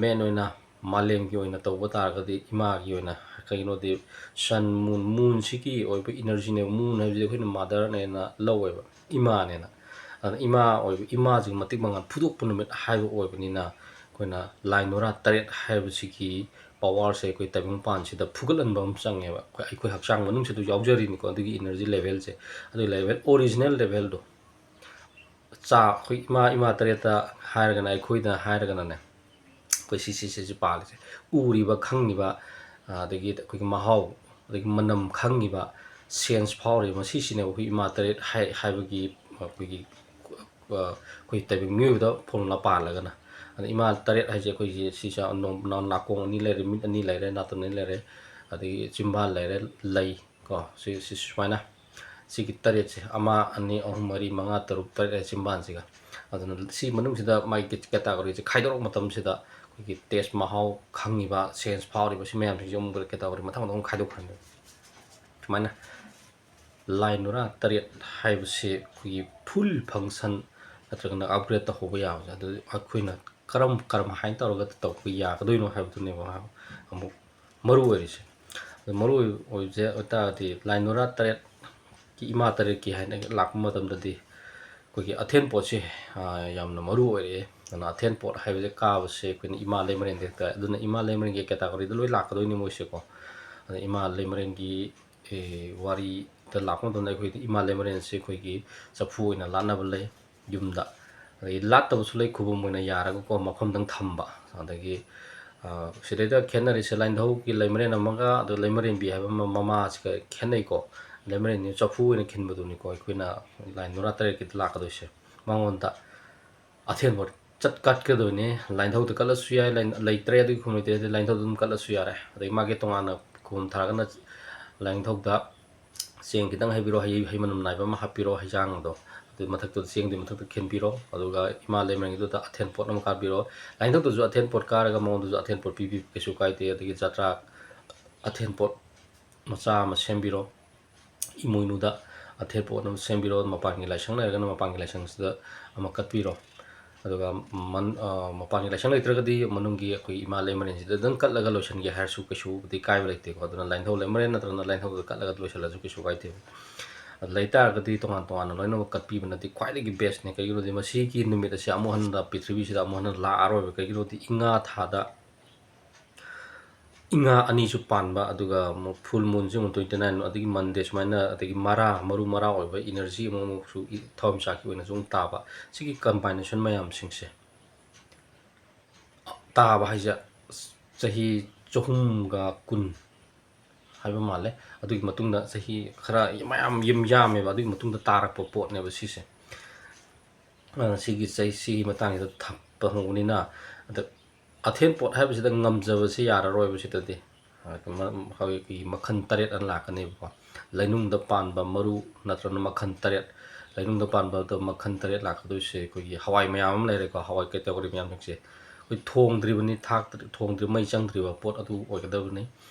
ꯃꯦꯟ ꯑꯣꯏꯅ ꯃꯥꯂꯦꯝꯒꯤ ꯑꯣꯏꯅ ꯇꯧꯕ ꯇꯥꯔꯒꯗꯤ ꯏꯃꯥꯒꯤ ꯑꯣꯏꯅ ꯀꯩꯒꯤꯅꯣꯗꯤ ꯁꯟ ꯃꯨꯟ, ꯃꯨꯟꯁꯤꯒꯤ ꯑꯣꯏꯕ ꯏꯅꯔꯖꯤꯅꯦꯕ꯫ ꯃꯨꯟ ꯍꯥꯏꯕꯁꯤꯗꯤ ꯑꯩꯈꯣꯏꯅ ꯃꯥꯗꯔꯅꯦꯅ ꯂꯧꯋꯦꯕ, ꯏꯃꯥꯅꯦꯅ꯫ ꯑꯗꯨꯅ ꯏꯃꯥ ꯑꯣꯏꯕ, ꯏꯃꯥꯁꯤꯒꯤ ꯃꯇꯤꯛ ꯃꯉꯥꯜ ꯐꯨꯗꯣꯛꯄ ꯅꯨꯃꯤꯠ ꯍꯥꯏꯕ ꯑꯣꯏꯕꯅꯤꯅ, ꯑꯩꯈꯣꯏꯅ ꯂꯥꯏ ꯅꯨꯔꯥ ꯇꯔꯦꯠ ꯍꯥꯏꯕꯁꯤꯒꯤ ꯄꯋꯥꯔꯁꯦ ꯑꯩꯈꯣꯏ ꯇꯥꯏꯕꯪꯄꯥꯟꯁꯤꯗ ꯐꯨꯒꯠꯍꯟꯕ ꯑꯃ ꯆꯪꯉꯦꯕ꯫ ꯑꯩꯈꯣꯏ, ꯑꯩꯈꯣꯏ ꯍꯛꯆꯥꯡ ꯃꯅꯨꯡꯁꯤꯗ ꯌꯥꯎꯖꯔꯤꯅꯤꯀꯣ, ꯑꯗꯨꯒꯤ ꯏꯅꯔꯖꯤ ꯂꯦꯚꯦꯜꯁꯦ꯫ ꯑꯗꯨꯒꯤ ꯂꯦꯚꯦꯜ, ꯑꯣꯔꯤꯖꯤꯅꯦꯜ ꯂꯦꯚꯦꯜꯗꯣ, ꯆꯥ, ꯑꯩꯈꯣꯏ ꯏꯃꯥ, ꯏꯃꯥ ꯇꯔꯦꯠꯇ ꯍꯥꯏꯔꯒꯅ, ꯑꯩꯈꯣꯏꯗ ꯍꯥꯏꯔꯒꯅꯅꯦ, ꯑꯩꯈꯣꯏ ꯁꯤ, ꯁꯤ, ꯁꯤꯁꯦ ꯄꯥꯜꯂꯤꯁꯦ꯫ ꯎꯔꯤꯕ, ꯈꯪꯉꯤꯕ, ꯑꯗꯒꯤ ꯑꯩꯈꯣꯏꯒꯤ ꯃꯍꯥꯎ, ꯑꯗꯒꯤ ꯃꯅꯝ ꯈꯪꯉꯤꯕ, ꯁꯦꯟꯁ ꯐꯥꯎꯔꯤꯕ, ꯃꯁꯤꯁꯤꯅꯦꯕ ꯑꯩꯈꯣꯏ ꯏꯃꯥ ꯇꯔꯦꯠ ꯍꯥꯏ-, ꯍꯥꯏꯕꯒꯤ, ꯑꯩꯈꯣꯏꯒꯤ, ꯑꯩꯈꯣꯏ ꯇꯥꯏꯕꯪ ꯃꯤꯑꯣꯏꯕꯗ ꯐꯣꯔꯃꯨꯂꯥ ꯄꯥꯜꯂꯒꯅ꯫ ꯑꯗ ꯏꯃꯥ ꯇꯔꯦꯠ ꯍꯥꯏꯁꯦ ꯑꯩꯈꯣꯏꯒꯤ ꯁꯤꯁꯦ ꯅꯣꯡ-, ꯅꯥ-, ꯅꯥꯀꯣꯡ ꯑꯅꯤ ꯂꯩꯔꯦ, ꯃꯤꯠ ꯑꯅꯤ ꯂꯩꯔꯦ, ꯅꯥꯇꯣꯟ ꯑꯅꯤ ꯂꯩꯔꯦ, ꯑꯗꯒꯤ ꯆꯤꯝꯕꯥꯜ ꯂꯩꯔꯦ, ꯂꯩ ꯀꯣ, ꯁꯤ, ꯁꯤ ꯁꯨꯃꯥꯏꯅ꯫ ꯁꯤꯒꯤ ꯇꯔꯦꯠꯁꯦ, ꯑꯃ, ꯑꯅꯤ, ꯑꯍꯨꯝ, ꯃꯔꯤ, ꯃꯉꯥ, ꯇꯔꯨꯛ, ꯇꯔꯦꯠ ꯍꯥꯏ ꯆꯤꯝꯕꯥꯜꯁꯤꯒ꯫ ꯑꯗꯨꯅ ꯁꯤ ꯃꯅꯨꯡꯁꯤꯗ ꯃꯥꯒꯤ ꯀꯦꯇꯥꯒꯣꯔꯤꯁꯦ ꯈꯥꯏꯗꯣꯔꯛꯄ ꯃꯇꯝꯁꯤꯗ ꯑꯩꯈꯣꯏꯒꯤ ꯇꯦꯁ, ꯃꯍꯥꯎ ꯈꯪꯉꯤꯕ, ꯁꯦꯟꯁ ꯐꯥꯎꯔꯤꯕ, ꯁꯤ ꯃꯌꯥꯝꯁꯤꯡꯁꯦ ꯑꯃꯨꯛ ꯀꯦꯇꯥꯒꯣꯔꯤ ꯃꯊꯪ ꯃꯊꯪ ꯈꯥꯏꯗꯣꯛꯈ꯭ꯔꯅꯤ꯫ ꯁꯨꯃꯥꯏꯅ ꯂꯥꯏ ꯅꯨꯔꯥ ꯇꯔꯦꯠ ꯍꯥꯏꯕꯁꯤ ꯑꯩꯈꯣꯏꯒꯤ ꯐꯨꯜ ꯐꯪꯁꯟ ꯅꯠꯇ꯭ꯔꯒꯅ ꯑꯞꯒ꯭ꯔꯦꯗ ꯇꯧꯍꯧꯕ ꯌꯥꯕꯁꯦ, ꯑꯗꯨ ꯑꯩꯈꯣꯏꯅ ꯀꯔꯝ, ꯀꯔꯝꯍꯥꯏꯅ ꯇꯧꯔꯒ ꯇꯧꯕ ꯌꯥꯒꯗꯣꯏꯅꯣ ꯍꯥꯏꯕꯗꯨꯅꯦꯕ ꯑꯃꯨꯛ ꯃꯔꯨ ꯑꯣꯏꯔꯤꯁꯦ꯫ ꯑꯗꯨ ꯃꯔꯨ ꯑꯣꯏꯕꯁꯦ ꯑꯣꯏꯇꯥꯔꯗꯤ ꯂꯥꯏ ꯅꯨꯔꯥ ꯇꯔꯦꯠꯀꯤ, ꯏꯃꯥ ꯇꯔꯦꯠꯀꯤ ꯍꯥꯏꯅ ꯂꯥꯛꯄ ꯃꯇꯝꯗꯗꯤ ꯑꯩꯈꯣꯏꯒꯤ ꯑꯊꯦꯟ ꯄꯣꯠꯁꯦ, ꯑ, ꯌꯥꯝꯅ ꯃꯔꯨ ꯑꯣꯏꯔꯛꯑꯦ꯫ ꯑꯗꯨꯅ ꯑꯊꯦꯟ ꯄꯣꯠ ꯍꯥꯏꯕꯁꯦ ꯀꯥꯕꯁꯦ ꯑꯩꯈꯣꯏꯅ ꯏꯃꯥ ꯂꯩꯃꯔꯦꯟꯗꯒꯤ ꯍꯦꯛꯇ, ꯑꯗꯨꯅ ꯏꯃꯥ ꯂꯩꯃꯔꯦꯟꯒꯤ ꯀꯦꯇꯥꯒꯣꯔꯤꯗ ꯂꯣꯏ ꯂꯥꯛꯀꯗꯣꯏꯅꯤ ꯃꯣꯏꯁꯦꯀꯣ꯫ ꯑꯗ ꯏꯃꯥ ꯂꯩꯃꯔꯦꯟꯒꯤ, ꯑꯦ, ꯋꯥꯔꯤꯗ ꯂꯥꯛꯄ ꯃꯇꯝꯗ ꯑꯩꯈꯣꯏꯗꯤ ꯏꯃꯥ ꯂꯩꯃꯔꯦꯟꯁꯦ ꯑꯩꯈꯣꯏꯒꯤ ꯆꯐꯨ ꯑꯣꯏꯅ ꯂꯥꯠꯅꯕ ꯂꯩ ꯌꯨꯝꯗ꯫ ꯑꯗꯒꯤ ꯂꯥꯠꯇꯕꯁꯨ ꯂꯩ, ꯈꯨꯕꯝ ꯑꯣꯏꯅ ꯌꯥꯔꯒꯀꯣ, ꯃꯐꯝꯗꯪ ꯊꯝꯕ꯫ ꯑꯗꯒꯤ, ꯑ, ꯁꯤꯗꯩꯗ ꯈꯦꯠꯅꯔꯤꯁꯦ ꯂꯥꯏꯅꯤꯡꯊꯧꯒꯤ ꯂꯩꯃꯔꯦꯟ ꯑꯃꯒ ꯑꯗꯨ ꯂꯩꯃꯔꯦꯟꯕꯤ ꯍꯥꯏꯕ ꯑꯃ ꯃꯃꯥꯁꯤꯒ ꯈꯦꯠꯅꯩꯀꯣ꯫ ꯂꯩꯃꯔꯦꯟꯁꯤ ꯆꯐꯨ ꯑꯣꯏꯅ ꯈꯤꯟꯕꯗꯨꯅꯤꯀꯣ ꯑꯩꯈꯣꯏꯅ ꯂꯥꯏ ꯅꯨꯔꯥ ꯇꯔꯦꯠꯀꯤꯗ ꯂꯥꯛꯀꯗꯣꯏꯁꯦ꯫ ꯃꯉꯣꯟꯗ ꯑꯊꯦꯟꯕ ꯆꯠ ꯀꯠꯀꯗꯣꯏꯅꯦ꯫ ꯂꯥꯏꯅꯤꯡꯊꯧꯗ ꯀꯠꯂꯁꯨ ꯌꯥꯏ, ꯂꯥꯏ-, ꯂꯩꯇ꯭ꯔꯦ ꯑꯗꯨꯒꯤ ꯈꯨꯕꯝ ꯂꯩꯇ꯭ꯔꯦ, ꯑꯗꯨꯗꯤ ꯂꯥꯏꯅꯤꯡꯊꯧꯗ ꯑꯗꯨꯝ ꯀꯠꯂꯁꯨ ꯌꯥꯔꯦ꯫ ꯑꯗꯩ ꯃꯥꯒꯤ ꯇꯣꯉꯥꯟꯅ ꯈꯨꯕꯝ ꯊꯥꯔꯒꯅ ꯂꯥꯏꯅꯤꯡꯊꯧꯗ ꯆꯦꯡ ꯈꯤꯇꯪ ꯍꯩꯕꯤꯔꯣ, ꯍꯩ, ꯍꯩ ꯃꯅꯝ ꯅꯥꯏꯕ ꯑꯃ ꯍꯥꯞꯄꯤꯔꯣ, ꯍꯩꯖꯥꯡꯗꯣ꯫ ꯑꯗꯨ ꯃꯊꯛꯇꯨꯗ, ꯆꯦꯡꯗꯨꯒꯤ ꯃꯊꯛꯇ ꯈꯤꯟꯕꯤꯔꯣ꯫ ꯑꯗꯨꯒ ꯏꯃꯥ ꯂꯩꯃꯔꯦꯟꯒꯤꯗꯨꯗ ꯑꯊꯦꯟ ꯄꯣꯠ ꯑꯃ ꯀꯥꯕꯤꯔꯣ꯫ ꯂꯥꯏꯅꯤꯡꯊꯧꯗꯁꯨ ꯑꯊꯦꯟ ꯄꯣꯠ ꯀꯥꯔꯒ ꯃꯉꯣꯟꯗꯁꯨ ꯑꯊꯦꯟ ꯄꯣꯠ ꯄꯤꯕꯤꯕ ꯀꯩꯁꯨ ꯀꯥꯏꯗꯦ꯫ ꯑꯗꯒꯤ ꯖꯇ꯭ꯔꯥ ꯑꯊꯦꯟ ꯄꯣꯠ ꯃꯆꯥ ꯑꯃ ꯁꯦꯝꯕꯤꯔꯣ꯫ ꯏꯃꯣꯏꯅꯨꯗ ꯑꯊꯦꯟ ꯄꯣꯠ ꯑꯃ ꯁꯦꯝꯕꯤꯔꯣ꯫ ꯃꯄꯥꯟꯒꯤ ꯂꯥꯏꯁꯪ ꯂꯩꯔꯒꯅ ꯃꯄꯥꯟꯒꯤ ꯂꯥꯏꯁꯪꯁꯤꯗ ꯑꯃ ꯀꯠꯄꯤꯔꯣ꯫ ꯑꯗꯨꯒ ꯃꯄꯥꯟꯒꯤ ꯂꯥꯏꯁꯪ ꯂꯩꯇ꯭ꯔꯒꯗꯤ ꯃꯅꯨꯡꯒꯤ ꯑꯩꯈꯣꯏ ꯏꯃꯥ ꯂꯩꯃꯔꯦꯟꯁꯤꯗ ꯑꯗꯨꯝ ꯀꯠꯂꯒ ꯂꯣꯏꯁꯤꯟꯒꯦ ꯍꯥꯏꯔꯁꯨ ꯀꯩꯁꯨꯕꯨꯗꯤ ꯀꯥꯏꯕ ꯂꯩꯇꯦꯀꯣ꯫ ꯑꯗꯨꯅ ꯂꯥꯏꯅꯤꯡꯊꯧ ꯂꯩꯃꯔꯦꯟ ꯅꯠꯇ꯭ꯔꯒꯅ ꯂꯥꯏꯅꯤꯡꯊꯧꯗ ꯀꯠꯂꯒ ꯂꯣꯏꯁꯤꯜꯂꯁꯨ ꯀꯩꯁꯨ ꯀꯥꯏꯗꯦꯕ꯫ ꯑꯗꯨ ꯂꯩ ꯇꯥꯔꯒꯗꯤ ꯇꯣꯉꯥꯟ ꯇꯣꯉꯥꯟꯅ ꯂꯣꯏꯅꯃꯛ ꯀꯠꯄꯤꯕꯅꯗꯤ ꯈ꯭ꯋꯥꯏꯗꯒꯤ ꯕꯦꯁꯅꯦ꯫ ꯀꯩꯒꯤꯅꯣꯗꯤ ꯃꯁꯤꯒꯤ ꯅꯨꯃꯤꯠ ꯑꯁꯤ ꯑꯃꯨꯛ ꯍꯟꯅ ꯄ꯭ꯔꯤꯊꯤꯕꯤꯁꯤꯗ ꯑꯃꯨꯛ ꯍꯟꯅ ꯂꯥꯛꯑꯔꯣꯏꯕ꯫ ꯀꯩꯒꯤꯅꯣꯗꯤ ꯏꯉꯥ ꯊꯥꯗ ꯏꯉꯥ ꯑꯅꯤꯁꯨ ꯄꯥꯟꯕ, ꯑꯗꯨꯒ ꯑꯃꯨꯛ ꯐꯨꯜ ꯃꯨꯟꯁꯨ ꯑꯃꯨꯛ ꯇ꯭ꯋꯦꯟꯇꯤ ꯅꯥꯏꯟ, ꯑꯗꯒꯤ ꯃꯟꯗꯦ ꯁꯨꯃꯥꯏꯅ, ꯑꯗꯒꯤ ꯃꯔꯥ, ꯃꯔꯨ ꯃꯔꯥ ꯑꯣꯏꯕ ꯏꯅꯔꯖꯤ ꯑꯃꯨꯛ ꯑꯃꯨꯛꯁꯨ ꯊꯋꯥꯏꯃꯤꯆꯥꯛꯀꯤ ꯑꯣꯏꯅꯁꯨ ꯑꯃꯨꯛ ꯇꯥꯕ꯫ ꯁꯤꯒꯤ ꯀꯝꯕꯥꯏꯅꯦꯁꯟ ꯃꯌꯥꯝꯁꯤꯡꯁꯦ ꯇꯥꯕ ꯍꯥꯏꯁꯦ ꯆꯍꯤ ꯆꯍꯨꯝꯒ ꯀꯨꯟ ꯍꯥꯏꯕ ꯃꯥꯜꯂꯦ꯫ ꯑꯗꯨꯒꯤ ꯃꯇꯨꯡꯗ ꯆꯍꯤ ꯈꯔ ꯃꯌꯥꯝ ꯌꯥꯝ ꯌꯥꯝꯃꯦꯕ꯫ ꯑꯗꯨꯒꯤ ꯃꯇꯨꯡꯗ ꯇꯥꯔꯛꯄ ꯄꯣꯠꯅꯦꯕ ꯁꯤꯁꯦ꯫ ꯁꯤꯒꯤ ꯆꯍꯤ ꯁꯤꯒꯤ ꯃꯇꯥꯡꯁꯤꯗ ꯊꯝꯕ ꯍꯧꯕꯅꯤꯅ, ꯑꯗ ꯑꯊꯦꯟ ꯄꯣꯠ ꯍꯥꯏꯕꯁꯤꯗ ꯉꯝꯖꯕꯁꯤ ꯌꯥꯔꯔꯣꯏꯕ ꯁꯤꯗꯗꯤ꯫ ꯑꯩꯈꯣꯏꯒꯤ ꯃꯈꯜ ꯇꯔꯦꯠ ꯑꯅ ꯂꯥꯛꯀꯅꯦꯕꯀꯣ꯫ ꯂꯩꯅꯨꯡꯗ ꯄꯥꯟꯕ ꯃꯔꯨ ꯅꯠꯇ꯭ꯔꯒꯅ ꯃꯈꯜ ꯇꯔꯦꯠ, ꯂꯩꯅꯨꯡꯗ ꯄꯥꯟꯕꯗ ꯃꯈꯜ ꯇꯔꯦꯠ ꯂꯥꯛꯀꯗꯣꯏꯁꯦ ꯑꯩꯈꯣꯏꯒꯤ ꯍꯋꯥꯏ ꯃꯌꯥꯝ ꯑꯃ ꯂꯩꯔꯦꯀꯣ꯫ ꯍꯋꯥꯏ ꯀꯦꯇꯦꯒꯣꯔꯤ ꯃꯌꯥꯝꯁꯤꯡꯁꯦ ꯑꯩꯈꯣꯏ ꯊꯣꯡꯗ꯭ꯔꯤꯕꯅꯤ, ꯊꯥꯛꯇ꯭ꯔꯤ, ꯊꯣꯡꯗ꯭ꯔꯤ, ꯃꯩ ꯆꯪꯗ꯭ꯔꯤꯕ ꯄꯣꯠ ꯑꯗꯨ ꯑꯣꯏꯒꯗꯕꯅꯤ꯫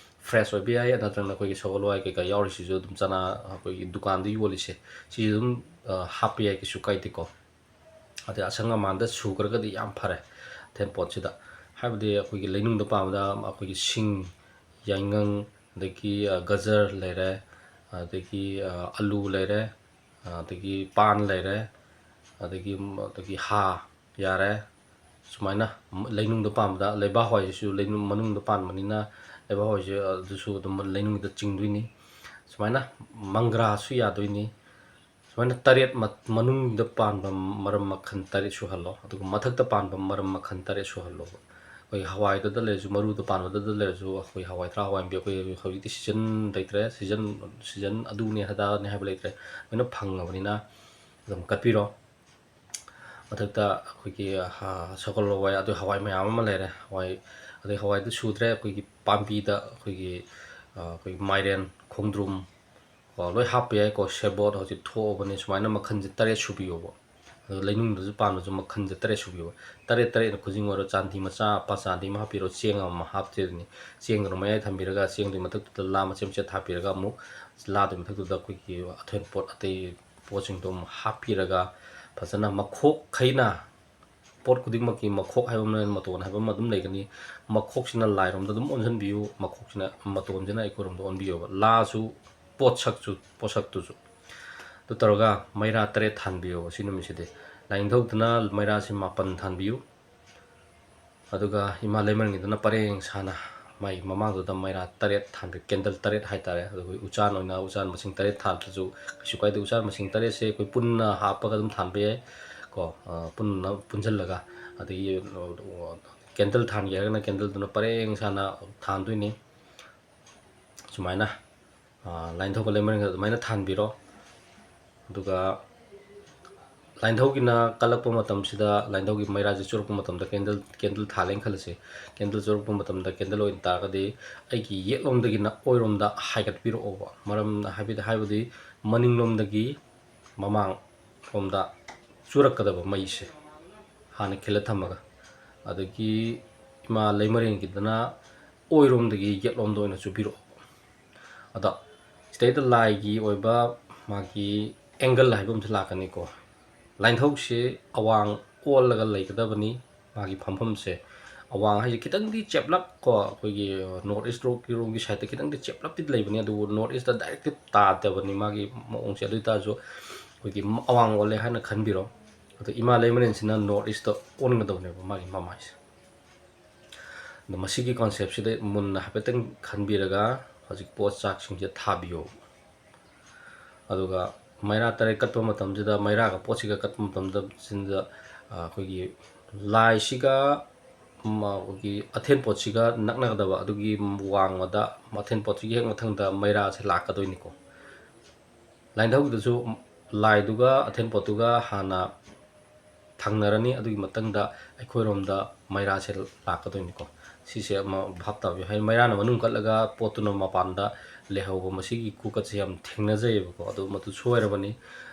ꯐ꯭ꯔꯦꯁ ꯑꯣꯏꯕ ꯌꯥꯏ, ꯅꯠꯇ꯭ꯔꯒꯅ ꯑꯩꯈꯣꯏꯒꯤ ꯁꯒꯣꯜ ꯍꯋꯥꯏ ꯀꯩꯀꯥ ꯌꯥꯎꯔꯤꯁꯤꯁꯨ ꯑꯗꯨꯝ ꯆꯅꯥ ꯑꯩꯈꯣꯏꯒꯤ ꯗꯨꯀꯥꯟꯗ ꯌꯣꯜꯂꯤꯁꯦ ꯁꯤꯁꯨ ꯑꯗꯨꯝ ꯍꯥꯞꯄ ꯌꯥꯏ, ꯀꯩꯁꯨ ꯀꯥꯏꯗꯦꯀꯣ꯫ ꯑꯗꯩ ꯑꯁꯪ ꯑꯃꯥꯟꯗ ꯁꯨꯈ꯭ꯔꯒꯗꯤ ꯌꯥꯝ ꯐꯔꯦ ꯑꯊꯦꯟ ꯄꯣꯠꯁꯤꯗ꯫ ꯍꯥꯏꯕꯗꯤ ꯑꯩꯈꯣꯏꯒꯤ ꯂꯩꯅꯨꯡꯗ ꯄꯥꯟꯕꯗ ꯑꯩꯈꯣꯏꯒꯤ ꯁꯤꯡ, ꯌꯥꯏꯉꯪ, ꯑꯗꯒꯤ ꯒꯖꯔ ꯂꯩꯔꯦ, ꯑꯗꯒꯤ ꯑꯂꯨ ꯂꯩꯔꯦ, ꯑꯗꯒꯤ ꯄꯥꯟ ꯂꯩꯔꯦ, ꯑꯗꯒꯤ ꯑꯗꯒꯤ ꯍꯥ ꯌꯥꯔꯦ꯫ ꯁꯨꯃꯥꯏꯅ ꯂꯩꯅꯨꯡꯗ ꯄꯥꯟꯕꯗ ꯂꯩꯕꯥꯛ ꯍꯋꯥꯏꯁꯤꯁꯨ ꯂꯩꯅꯨꯡ ꯃꯅꯨꯡꯗ ꯄꯥꯟꯕꯅꯤꯅ ꯂꯩꯕꯥꯛ ꯍꯋꯥꯏꯁꯦ ꯑꯗꯨꯁꯨ ꯑꯗꯨꯝ ꯂꯩꯅꯨꯡꯗ ꯆꯤꯡꯗꯣꯏꯅꯤ꯫ ꯁꯨꯃꯥꯏꯅ ꯃꯪꯒ꯭ꯔꯥꯁꯨ ꯌꯥꯗꯣꯏꯅꯤ꯫ ꯁꯨꯃꯥꯏꯅ ꯇꯔꯦꯠ ꯃꯅꯨꯡꯗ ꯄꯥꯟꯕ ꯃꯔꯝ ꯃꯈꯜ ꯇꯔꯦꯠ ꯁꯨꯍꯜꯂꯣ, ꯑꯗꯨꯒ ꯃꯊꯛꯇ ꯄꯥꯟꯕ ꯃꯔꯝ ꯃꯈꯜ ꯇꯔꯦꯠ ꯁꯨꯍꯜꯂꯣꯕ꯫ ꯑꯩꯈꯣꯏ ꯍꯋꯥꯏꯗꯨꯗ ꯂꯩꯔꯁꯨ, ꯃꯔꯨꯗ ꯄꯥꯟꯕꯗꯨꯗ ꯂꯩꯔꯁꯨ, ꯑꯩꯈꯣꯏ ꯍꯋꯥꯏ ꯊꯔꯥꯛ, ꯍꯋꯥꯏ ꯃꯨꯕꯤ, ꯑꯩꯈꯣꯏ ꯍꯧꯖꯤꯛꯇꯤ ꯁꯤꯖꯟ ꯂꯩꯇ꯭ꯔꯦ, ꯁꯤꯖꯟ ꯁꯤꯖꯟ ꯑꯗꯨꯅꯦ ꯑꯗꯥꯅꯦ ꯍꯥꯏꯕ ꯂꯩꯇ꯭ꯔꯦ, ꯂꯣꯏꯅ ꯐꯪꯉꯕꯅꯤꯅ ꯑꯗꯨꯝ ꯀꯠꯄꯤꯔꯣ꯫ ꯃꯊꯛꯇ ꯑꯩꯈꯣꯏꯒꯤ ꯁꯒꯣꯜ ꯍꯋꯥꯏ, ꯑꯗꯨ ꯍꯋꯥꯏ ꯃꯌꯥꯝ ꯑꯃ ꯂꯩꯔꯦ꯫ ꯍꯋꯥꯏ, ꯑꯗꯩ ꯍꯋꯥꯏꯗꯨ ꯁꯨꯗ꯭ꯔꯦ, ꯑꯩꯈꯣꯏꯒꯤ ꯄꯥꯝꯕꯤꯗ ꯑꯩꯈꯣꯏꯒꯤ ꯑꯩꯈꯣꯏꯒꯤ ꯃꯥꯏꯔꯦꯟ, ꯈꯣꯡꯗ꯭ꯔꯨꯝ ꯀꯣ ꯂꯣꯏ ꯍꯥꯞꯄ ꯌꯥꯏꯀꯣ꯫ ꯁꯦꯕꯣꯠ ꯍꯧꯖꯤꯛ ꯊꯣꯛꯑꯕꯅꯤ꯫ ꯁꯨꯃꯥꯏꯅ ꯃꯈꯜꯁꯦ ꯇꯔꯦꯠ ꯁꯨꯕꯤꯌꯣꯕ꯫ ꯑꯗꯣ ꯂꯩꯅꯨꯡꯗꯁꯨ ꯄꯥꯟꯕꯁꯨ ꯃꯈꯜꯁꯦ ꯇꯔꯦꯠ ꯁꯨꯕꯤꯌꯣꯕ꯫ ꯇꯔꯦꯠ ꯇꯔꯦꯠꯅ ꯈꯨꯖꯤꯡ ꯑꯣꯏꯔꯣ, ꯆꯥꯟꯗꯤ ꯃꯆꯥ, ꯄꯥ ꯆꯥꯟꯗꯤ ꯑꯃ ꯍꯥꯞꯄꯤꯔꯣ, ꯆꯦꯡ ꯑꯃ ꯍꯥꯞꯇꯣꯏꯅꯤ꯫ ꯆꯦꯡꯗꯨꯅ ꯃꯌꯥꯏ ꯊꯝꯕꯤꯔꯒ ꯆꯦꯡꯗꯨꯒꯤ ꯃꯊꯛꯇꯨꯗ ꯂꯥ ꯃꯆꯦꯠ ꯃꯆꯦꯠ ꯊꯥꯕꯤꯔꯒ ꯑꯃꯨꯛ ꯂꯥꯗꯨꯒꯤ ꯃꯊꯛꯇꯨꯗ ꯑꯩꯈꯣꯏꯒꯤ ꯑꯊꯦꯟ ꯄꯣꯠ ꯑꯇꯩ ꯄꯣꯠꯁꯤꯡꯗꯣ ꯑꯃꯨꯛ ꯍꯥꯞꯄꯤꯔꯒ ꯐꯖꯅ ꯃꯈꯣꯛ ꯈꯩꯅ ꯄꯣꯠ ꯈꯨꯗꯤꯡꯃꯛꯀꯤ ꯃꯈꯣꯛ ꯍꯥꯏꯕ ꯑꯃ ꯂꯩ, ꯃꯇꯣꯟ ꯍꯥꯏꯕ ꯑꯃ ꯑꯗꯨꯝ ꯂꯩꯒꯅꯤ꯫ ꯃꯈꯣꯛꯁꯤꯅ ꯂꯥꯏꯔꯣꯝꯗ ꯑꯗꯨꯝ ꯑꯣꯟꯁꯤꯟꯕꯤꯌꯨ, ꯃꯈꯣꯛꯁꯤꯅ, ꯃꯇꯣꯟꯁꯤꯅ ꯑꯩꯈꯣꯏꯔꯣꯝꯗ ꯑꯣꯟꯕꯤꯌꯣꯕ꯫ ꯂꯥꯁꯨ ꯄꯣꯠꯁꯛꯁꯨ, ꯄꯣꯠꯁꯛꯇꯨꯁꯨ꯫ ꯑꯗꯨ ꯇꯧꯔꯒ ꯃꯩꯔꯥ ꯇꯔꯦꯠ ꯊꯥꯟꯕꯤꯌꯣꯕ ꯁꯤ ꯅꯨꯃꯤꯠꯁꯤꯗꯤ꯫ ꯂꯥꯏꯅꯤꯡꯊꯧꯗꯨꯅ ꯃꯩꯔꯥꯁꯤ ꯃꯥꯄꯟ ꯊꯥꯟꯕꯤꯌꯨ꯫ ꯑꯗꯨꯒ ꯏꯃꯥ ꯂꯩꯃꯔꯦꯟꯒꯤꯗꯨꯅ ꯄꯔꯦꯡ ꯁꯥꯅ ꯃꯥꯒꯤ ꯃꯃꯥꯡꯗꯨꯗ ꯃꯩꯔꯥ ꯇꯔꯦꯠ ꯊꯥꯟꯕꯤ, ꯀꯦꯟꯗꯜ ꯇꯔꯦꯠ ꯍꯥꯏꯇꯥꯔꯦ꯫ ꯑꯗꯨꯒ ꯑꯩꯈꯣꯏ ꯎꯆꯥꯟ ꯑꯣꯏꯅ ꯎꯆꯥꯟ ꯃꯁꯤꯡ ꯇꯔꯦꯠ ꯊꯥꯜꯂꯁꯨ ꯀꯩꯁꯨ ꯀꯥꯏꯗꯦ꯫ ꯎꯆꯥꯟ ꯃꯁꯤꯡ ꯇꯔꯦꯠꯁꯦ ꯑꯩꯈꯣꯏ ꯄꯨꯟꯅ ꯍꯥꯞꯄꯒ ꯑꯗꯨꯝ ꯊꯥꯟꯕ ꯌꯥꯏ ꯀꯣ, ꯑ, ꯄꯨꯟꯅ ꯄꯨꯟꯁꯤꯜꯂꯒ꯫ ꯑꯗꯒꯤ, ꯑ, ꯀꯦꯟꯗꯜ ꯊꯥꯟꯒꯦ ꯍꯥꯏꯔꯒꯅ ꯀꯦꯟꯗꯜꯗꯨꯅ ꯄꯔꯦꯡ ꯁꯥꯅ ꯊꯥꯟꯗꯣꯏꯅꯤ꯫ ꯁꯨꯃꯥꯏꯅ, ꯑ, ꯂꯥꯏꯅꯤꯡꯊꯧꯒ ꯂꯩꯃꯔꯦꯟꯒ ꯑꯗꯨꯃꯥꯏꯅ ꯊꯥꯟꯕꯤꯔꯣ꯫ ꯑꯗꯨꯒ ꯂꯥꯏꯅꯤꯡꯊꯧꯒꯤꯅ ꯀꯜꯂꯛꯄ ꯃꯇꯝꯁꯤꯗ, ꯂꯥꯏꯅꯤꯡꯊꯧꯒꯤ ꯃꯩꯔꯥꯁꯦ ꯆꯨꯔꯛꯄ ꯃꯇꯝꯗ, ꯀꯦꯟꯗꯜ, ꯀꯦꯟꯗꯜ ꯊꯥꯜꯂꯦꯅ ꯈꯜꯂꯁꯦ꯫ ꯀꯦꯟꯗꯜ ꯆꯨꯔꯛꯄ ꯃꯇꯝꯗ ꯀꯦꯟꯗꯜ ꯑꯣꯏꯅ ꯇꯥꯔꯒꯗꯤ ꯑꯩꯒꯤ ꯌꯦꯠꯂꯣꯝꯗꯒꯤꯅ ꯑꯣꯏꯔꯣꯝꯗ ꯍꯥꯏꯒꯠꯄꯤꯔꯛꯑꯣꯕ꯫ ꯃꯔꯝ ꯍꯥꯏꯕꯗꯤ, ꯍꯥꯏꯕꯗꯤ ꯃꯅꯤꯡꯂꯣꯝꯗꯒꯤ ꯃꯃꯥꯡꯂꯣꯝꯗ ꯆꯨꯔꯛꯀꯗꯕ ꯃꯩꯁꯦ ꯍꯥꯟꯅ ꯈꯤꯜꯂ ꯊꯝꯃꯒ, ꯑꯗꯒꯤ ꯏꯃꯥ ꯂꯩꯃꯔꯦꯟꯒꯤꯗꯅ ꯑꯣꯏꯔꯣꯝꯗꯒꯤ ꯌꯦꯠꯂꯣꯝꯗ ꯑꯣꯏꯅ ꯆꯨꯕꯤꯔꯛꯑꯣ꯫ ꯑꯗꯣ ꯁꯤꯗꯩꯗ ꯂꯥꯏꯒꯤ ꯑꯣꯏꯕ ꯃꯥꯒꯤ ꯑꯦꯡꯒꯜ ꯍꯥꯏꯕ ꯑꯃꯁꯨ ꯂꯥꯛꯀꯅꯤꯀꯣ꯫ ꯂꯥꯏꯅꯤꯡꯊꯧꯁꯦ ꯑꯋꯥꯡ ꯑꯣꯜꯂꯒ ꯂꯩꯒꯗꯕꯅꯤ꯫ ꯃꯥꯒꯤ ꯐꯝꯐꯝꯁꯦ, ꯑꯋꯥꯡ ꯍꯥꯏꯁꯦ ꯈꯤꯇꯪꯗꯤ ꯆꯦꯞꯂꯞ ꯀꯣ, ꯑꯩꯈꯣꯏꯒꯤ ꯅꯣꯔꯠ ꯏꯁ ꯔꯣꯝꯒꯤ ꯁꯥꯏꯠꯇ ꯈꯤꯇꯪꯗꯤ ꯆꯦꯞꯂꯞꯇꯤ ꯂꯩꯕꯅꯤ, ꯑꯗꯨꯕꯨ ꯅꯣꯔꯠ ꯏꯁꯇ ꯗꯥꯏꯔꯦꯛꯇꯤ ꯇꯥꯗꯕꯅꯤ ꯃꯥꯒꯤ ꯃꯑꯣꯡꯁꯦ꯫ ꯑꯗꯨ ꯑꯣꯏꯇꯥꯔꯁꯨ ꯑꯩꯈꯣꯏꯒꯤ ꯑꯋꯥꯡ ꯑꯣꯜꯂꯦ ꯍꯥꯏꯅ ꯈꯟꯕꯤꯔꯣ꯫ ꯑꯗꯣ ꯏꯃꯥ ꯂꯩꯃꯔꯦꯟꯁꯤꯅ ꯅꯣꯔꯠ ꯏꯁꯇ ꯑꯣꯟꯒꯗꯕꯅꯦꯕ ꯃꯥꯒꯤ ꯃꯃꯥꯏꯁꯦ꯫ ꯑꯗꯣ ꯃꯁꯤꯒꯤ ꯀꯣꯟꯁꯦꯞꯁꯤꯗ ꯃꯨꯟꯅ ꯍꯥꯏꯐꯦꯠꯇꯪ ꯈꯟꯕꯤꯔꯒ ꯍꯧꯖꯤꯛ ꯄꯣꯠ ꯆꯥꯛꯁꯤꯡꯁꯦ ꯊꯥꯕꯤꯌꯣ꯫ ꯑꯗꯨꯒ ꯃꯩꯔꯥ ꯇꯔꯦꯠ ꯀꯠꯄ ꯃꯇꯝꯁꯤꯗ, ꯃꯩꯔꯥꯒ ꯄꯣꯠꯁꯤꯒ ꯀꯠꯄ ꯃꯇꯝꯗ, ꯁꯤꯗ, ꯑ, ꯑꯩꯈꯣꯏꯒꯤ ꯂꯥꯏꯁꯤꯒ, ꯎꯝ, ꯑꯩꯈꯣꯏꯒꯤ ꯑꯊꯦꯟ ꯄꯣꯠꯁꯤꯒ ꯅꯛꯅꯒꯗꯕ ꯑꯗꯨꯒꯤ ꯋꯥꯡꯃꯗ, ꯑꯊꯦꯟ ꯄꯣꯠꯁꯤꯒꯤ ꯍꯦꯛ ꯃꯊꯪꯗ ꯃꯩꯔꯥꯁꯦ ꯂꯥꯛꯀꯗꯣꯏꯅꯤꯀꯣ꯫ ꯂꯥꯏꯅꯤꯡꯊꯧꯒꯤꯗꯁꯨ ꯂꯥꯏꯗꯨꯒ ꯑꯊꯦꯟ ꯄꯣꯠꯇꯨꯒ ꯍꯥꯟꯅ ꯊꯪꯅꯔꯅꯤ, ꯑꯗꯨꯒꯤ ꯃꯊꯪꯗ ꯑꯩꯈꯣꯏꯔꯣꯝꯗ ꯃꯩꯔꯥꯁꯦ ꯂꯥꯛꯀꯗꯣꯏꯅꯤꯀꯣ꯫ ꯁꯤꯁꯦ ꯑꯃ ꯚꯥꯞ ꯇꯥꯕꯤꯌꯨ꯫ ꯍꯥꯏꯗꯤ ꯃꯩꯔꯥꯅ ꯃꯅꯨꯡ ꯀꯠꯂꯒ ꯄꯣꯠꯇꯨꯅ ꯃꯄꯥꯟꯗ ꯂꯩꯍꯧꯕ, ꯃꯁꯤꯒꯤ ꯈꯨꯀꯠꯁꯦ ꯌꯥꯝ ꯊꯦꯡꯅꯖꯩꯌꯦꯕꯀꯣ꯫ ꯑꯗꯨ ꯃꯗꯨ ꯁꯣꯏꯔꯕꯅꯤ꯫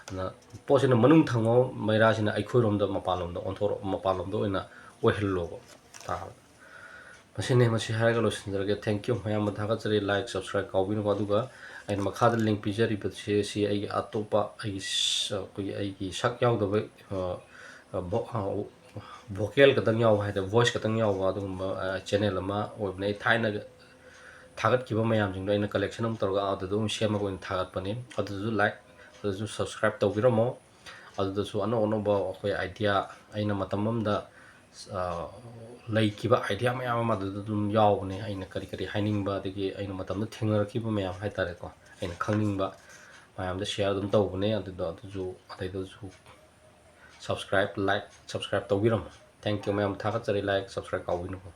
ꯑꯗꯨꯅ ꯄꯣꯠꯁꯤꯅ ꯃꯅꯨꯡ ꯊꯪꯉꯣ, ꯃꯩꯔꯥꯁꯤꯅ ꯑꯩꯈꯣꯏꯔꯣꯝꯗ, ꯃꯄꯥꯟꯂꯣꯝꯗ ꯑꯣꯟꯊꯣꯔꯛꯑꯣ, ꯃꯄꯥꯟꯂꯣꯝꯗ ꯑꯣꯏꯅ ꯑꯣꯏꯍꯜꯂꯣꯕ ꯇꯥꯕꯗ꯫ ꯃꯁꯤꯅꯤ, ꯃꯁꯤ ꯍꯥꯏꯔꯒ ꯂꯣꯏꯁꯤꯟꯖꯔꯒꯦ꯫ Thank you꯫ ꯃꯌꯥꯝꯕꯨ ꯊꯥꯒꯠꯆꯔꯤ꯫ Like, subscribe ꯀꯥꯎꯕꯤꯅꯨꯀꯣ꯫ ꯑꯗꯨꯒ ꯑꯩꯅ ꯃꯈꯥꯗ link ꯄꯤꯖꯔꯤꯕꯁꯦ, ꯁꯤ ꯑꯩꯒꯤ ꯑꯇꯣꯞꯄ ꯑꯩꯒꯤ ꯁ-, ꯑꯩꯈꯣꯏꯒꯤ, ꯑꯩꯒꯤ ꯁꯛ ꯌꯥꯎꯗꯕ, ꯑ, ꯚꯣꯀꯦꯜ ꯈꯛꯇꯪ ꯌꯥꯎꯕ ꯍꯥꯏꯇꯥꯔꯦ, ꯚꯣꯏꯁ ꯈꯛꯇꯪ ꯌꯥꯎꯕ ꯑꯗꯨꯒꯨꯝꯕ ꯆꯦꯅꯦꯜ ꯑꯃ ꯑꯣꯏꯕꯅꯦ꯫ ꯑꯩ ꯊꯥꯏꯅ ꯊꯥꯒꯠꯈꯤꯕ ꯃꯌꯥꯝꯁꯤꯡꯗꯣ ꯑꯩꯅ ꯀꯂꯦꯛꯁꯟ ꯑꯃ ꯇꯧꯔꯒ ꯑꯗꯨꯗ ꯑꯗꯨꯝ ꯁꯦꯝꯃꯒ ꯑꯣꯏꯅ ꯊꯥꯒꯠꯄꯅꯦ꯫ ꯑꯗꯨꯗꯁꯨ ꯂꯥꯏꯛ, ꯑꯗꯨꯗꯁꯨ ꯁꯕꯁꯀ꯭ꯔꯥꯏꯞ ꯇꯧꯕꯤꯔꯝꯃꯣ꯫ ꯑꯗꯨꯗꯁꯨ ꯑꯅꯧ ꯑꯅꯧꯕ ꯑꯩꯈꯣꯏ ꯑꯥꯏꯗꯤꯌꯥ, ꯑꯩꯅ ꯃꯇꯝ ꯑꯃꯗ ꯂꯩꯈꯤꯕ ꯑꯥꯏꯗꯤꯌꯥ ꯃꯌꯥꯝ ꯑꯃ ꯑꯗꯨꯗ ꯑꯗꯨꯝ ꯌꯥꯎꯕꯅꯦ꯫ ꯑꯩꯅ ꯀꯔꯤ ꯀꯔꯤ ꯍꯥꯏꯅꯤꯡꯕ, ꯑꯗꯒꯤ ꯑꯩꯅ ꯃꯇꯝꯗ ꯊꯦꯡꯅꯔꯛꯈꯤꯕ ꯃꯌꯥꯝ ꯍꯥꯏꯇꯥꯔꯦꯀꯣ, ꯑꯩꯅ ꯈꯪꯅꯤꯡꯕ ꯃꯌꯥꯝꯗ ꯁꯤꯌꯔ ꯑꯗꯨꯝ ꯇꯧꯕꯅꯦ꯫ ꯑꯗꯨꯗꯣ ꯑꯗꯨꯁꯨ, ꯑꯗꯩꯗꯁꯨ ꯁꯕꯁꯀ꯭ꯔꯥꯏꯞ, ꯂꯥꯏꯛ, ꯁꯕꯁꯀ꯭ꯔꯥꯏꯞ ꯇꯧꯕꯤꯔꯝꯃꯣ꯫ ꯊꯦꯡꯀ꯭ꯌꯨ ꯃꯌꯥꯝ, ꯊꯥꯒꯠꯆꯔꯤ꯫ Like, subscribe ꯀꯥꯎꯕꯤꯅꯨꯀꯣ꯫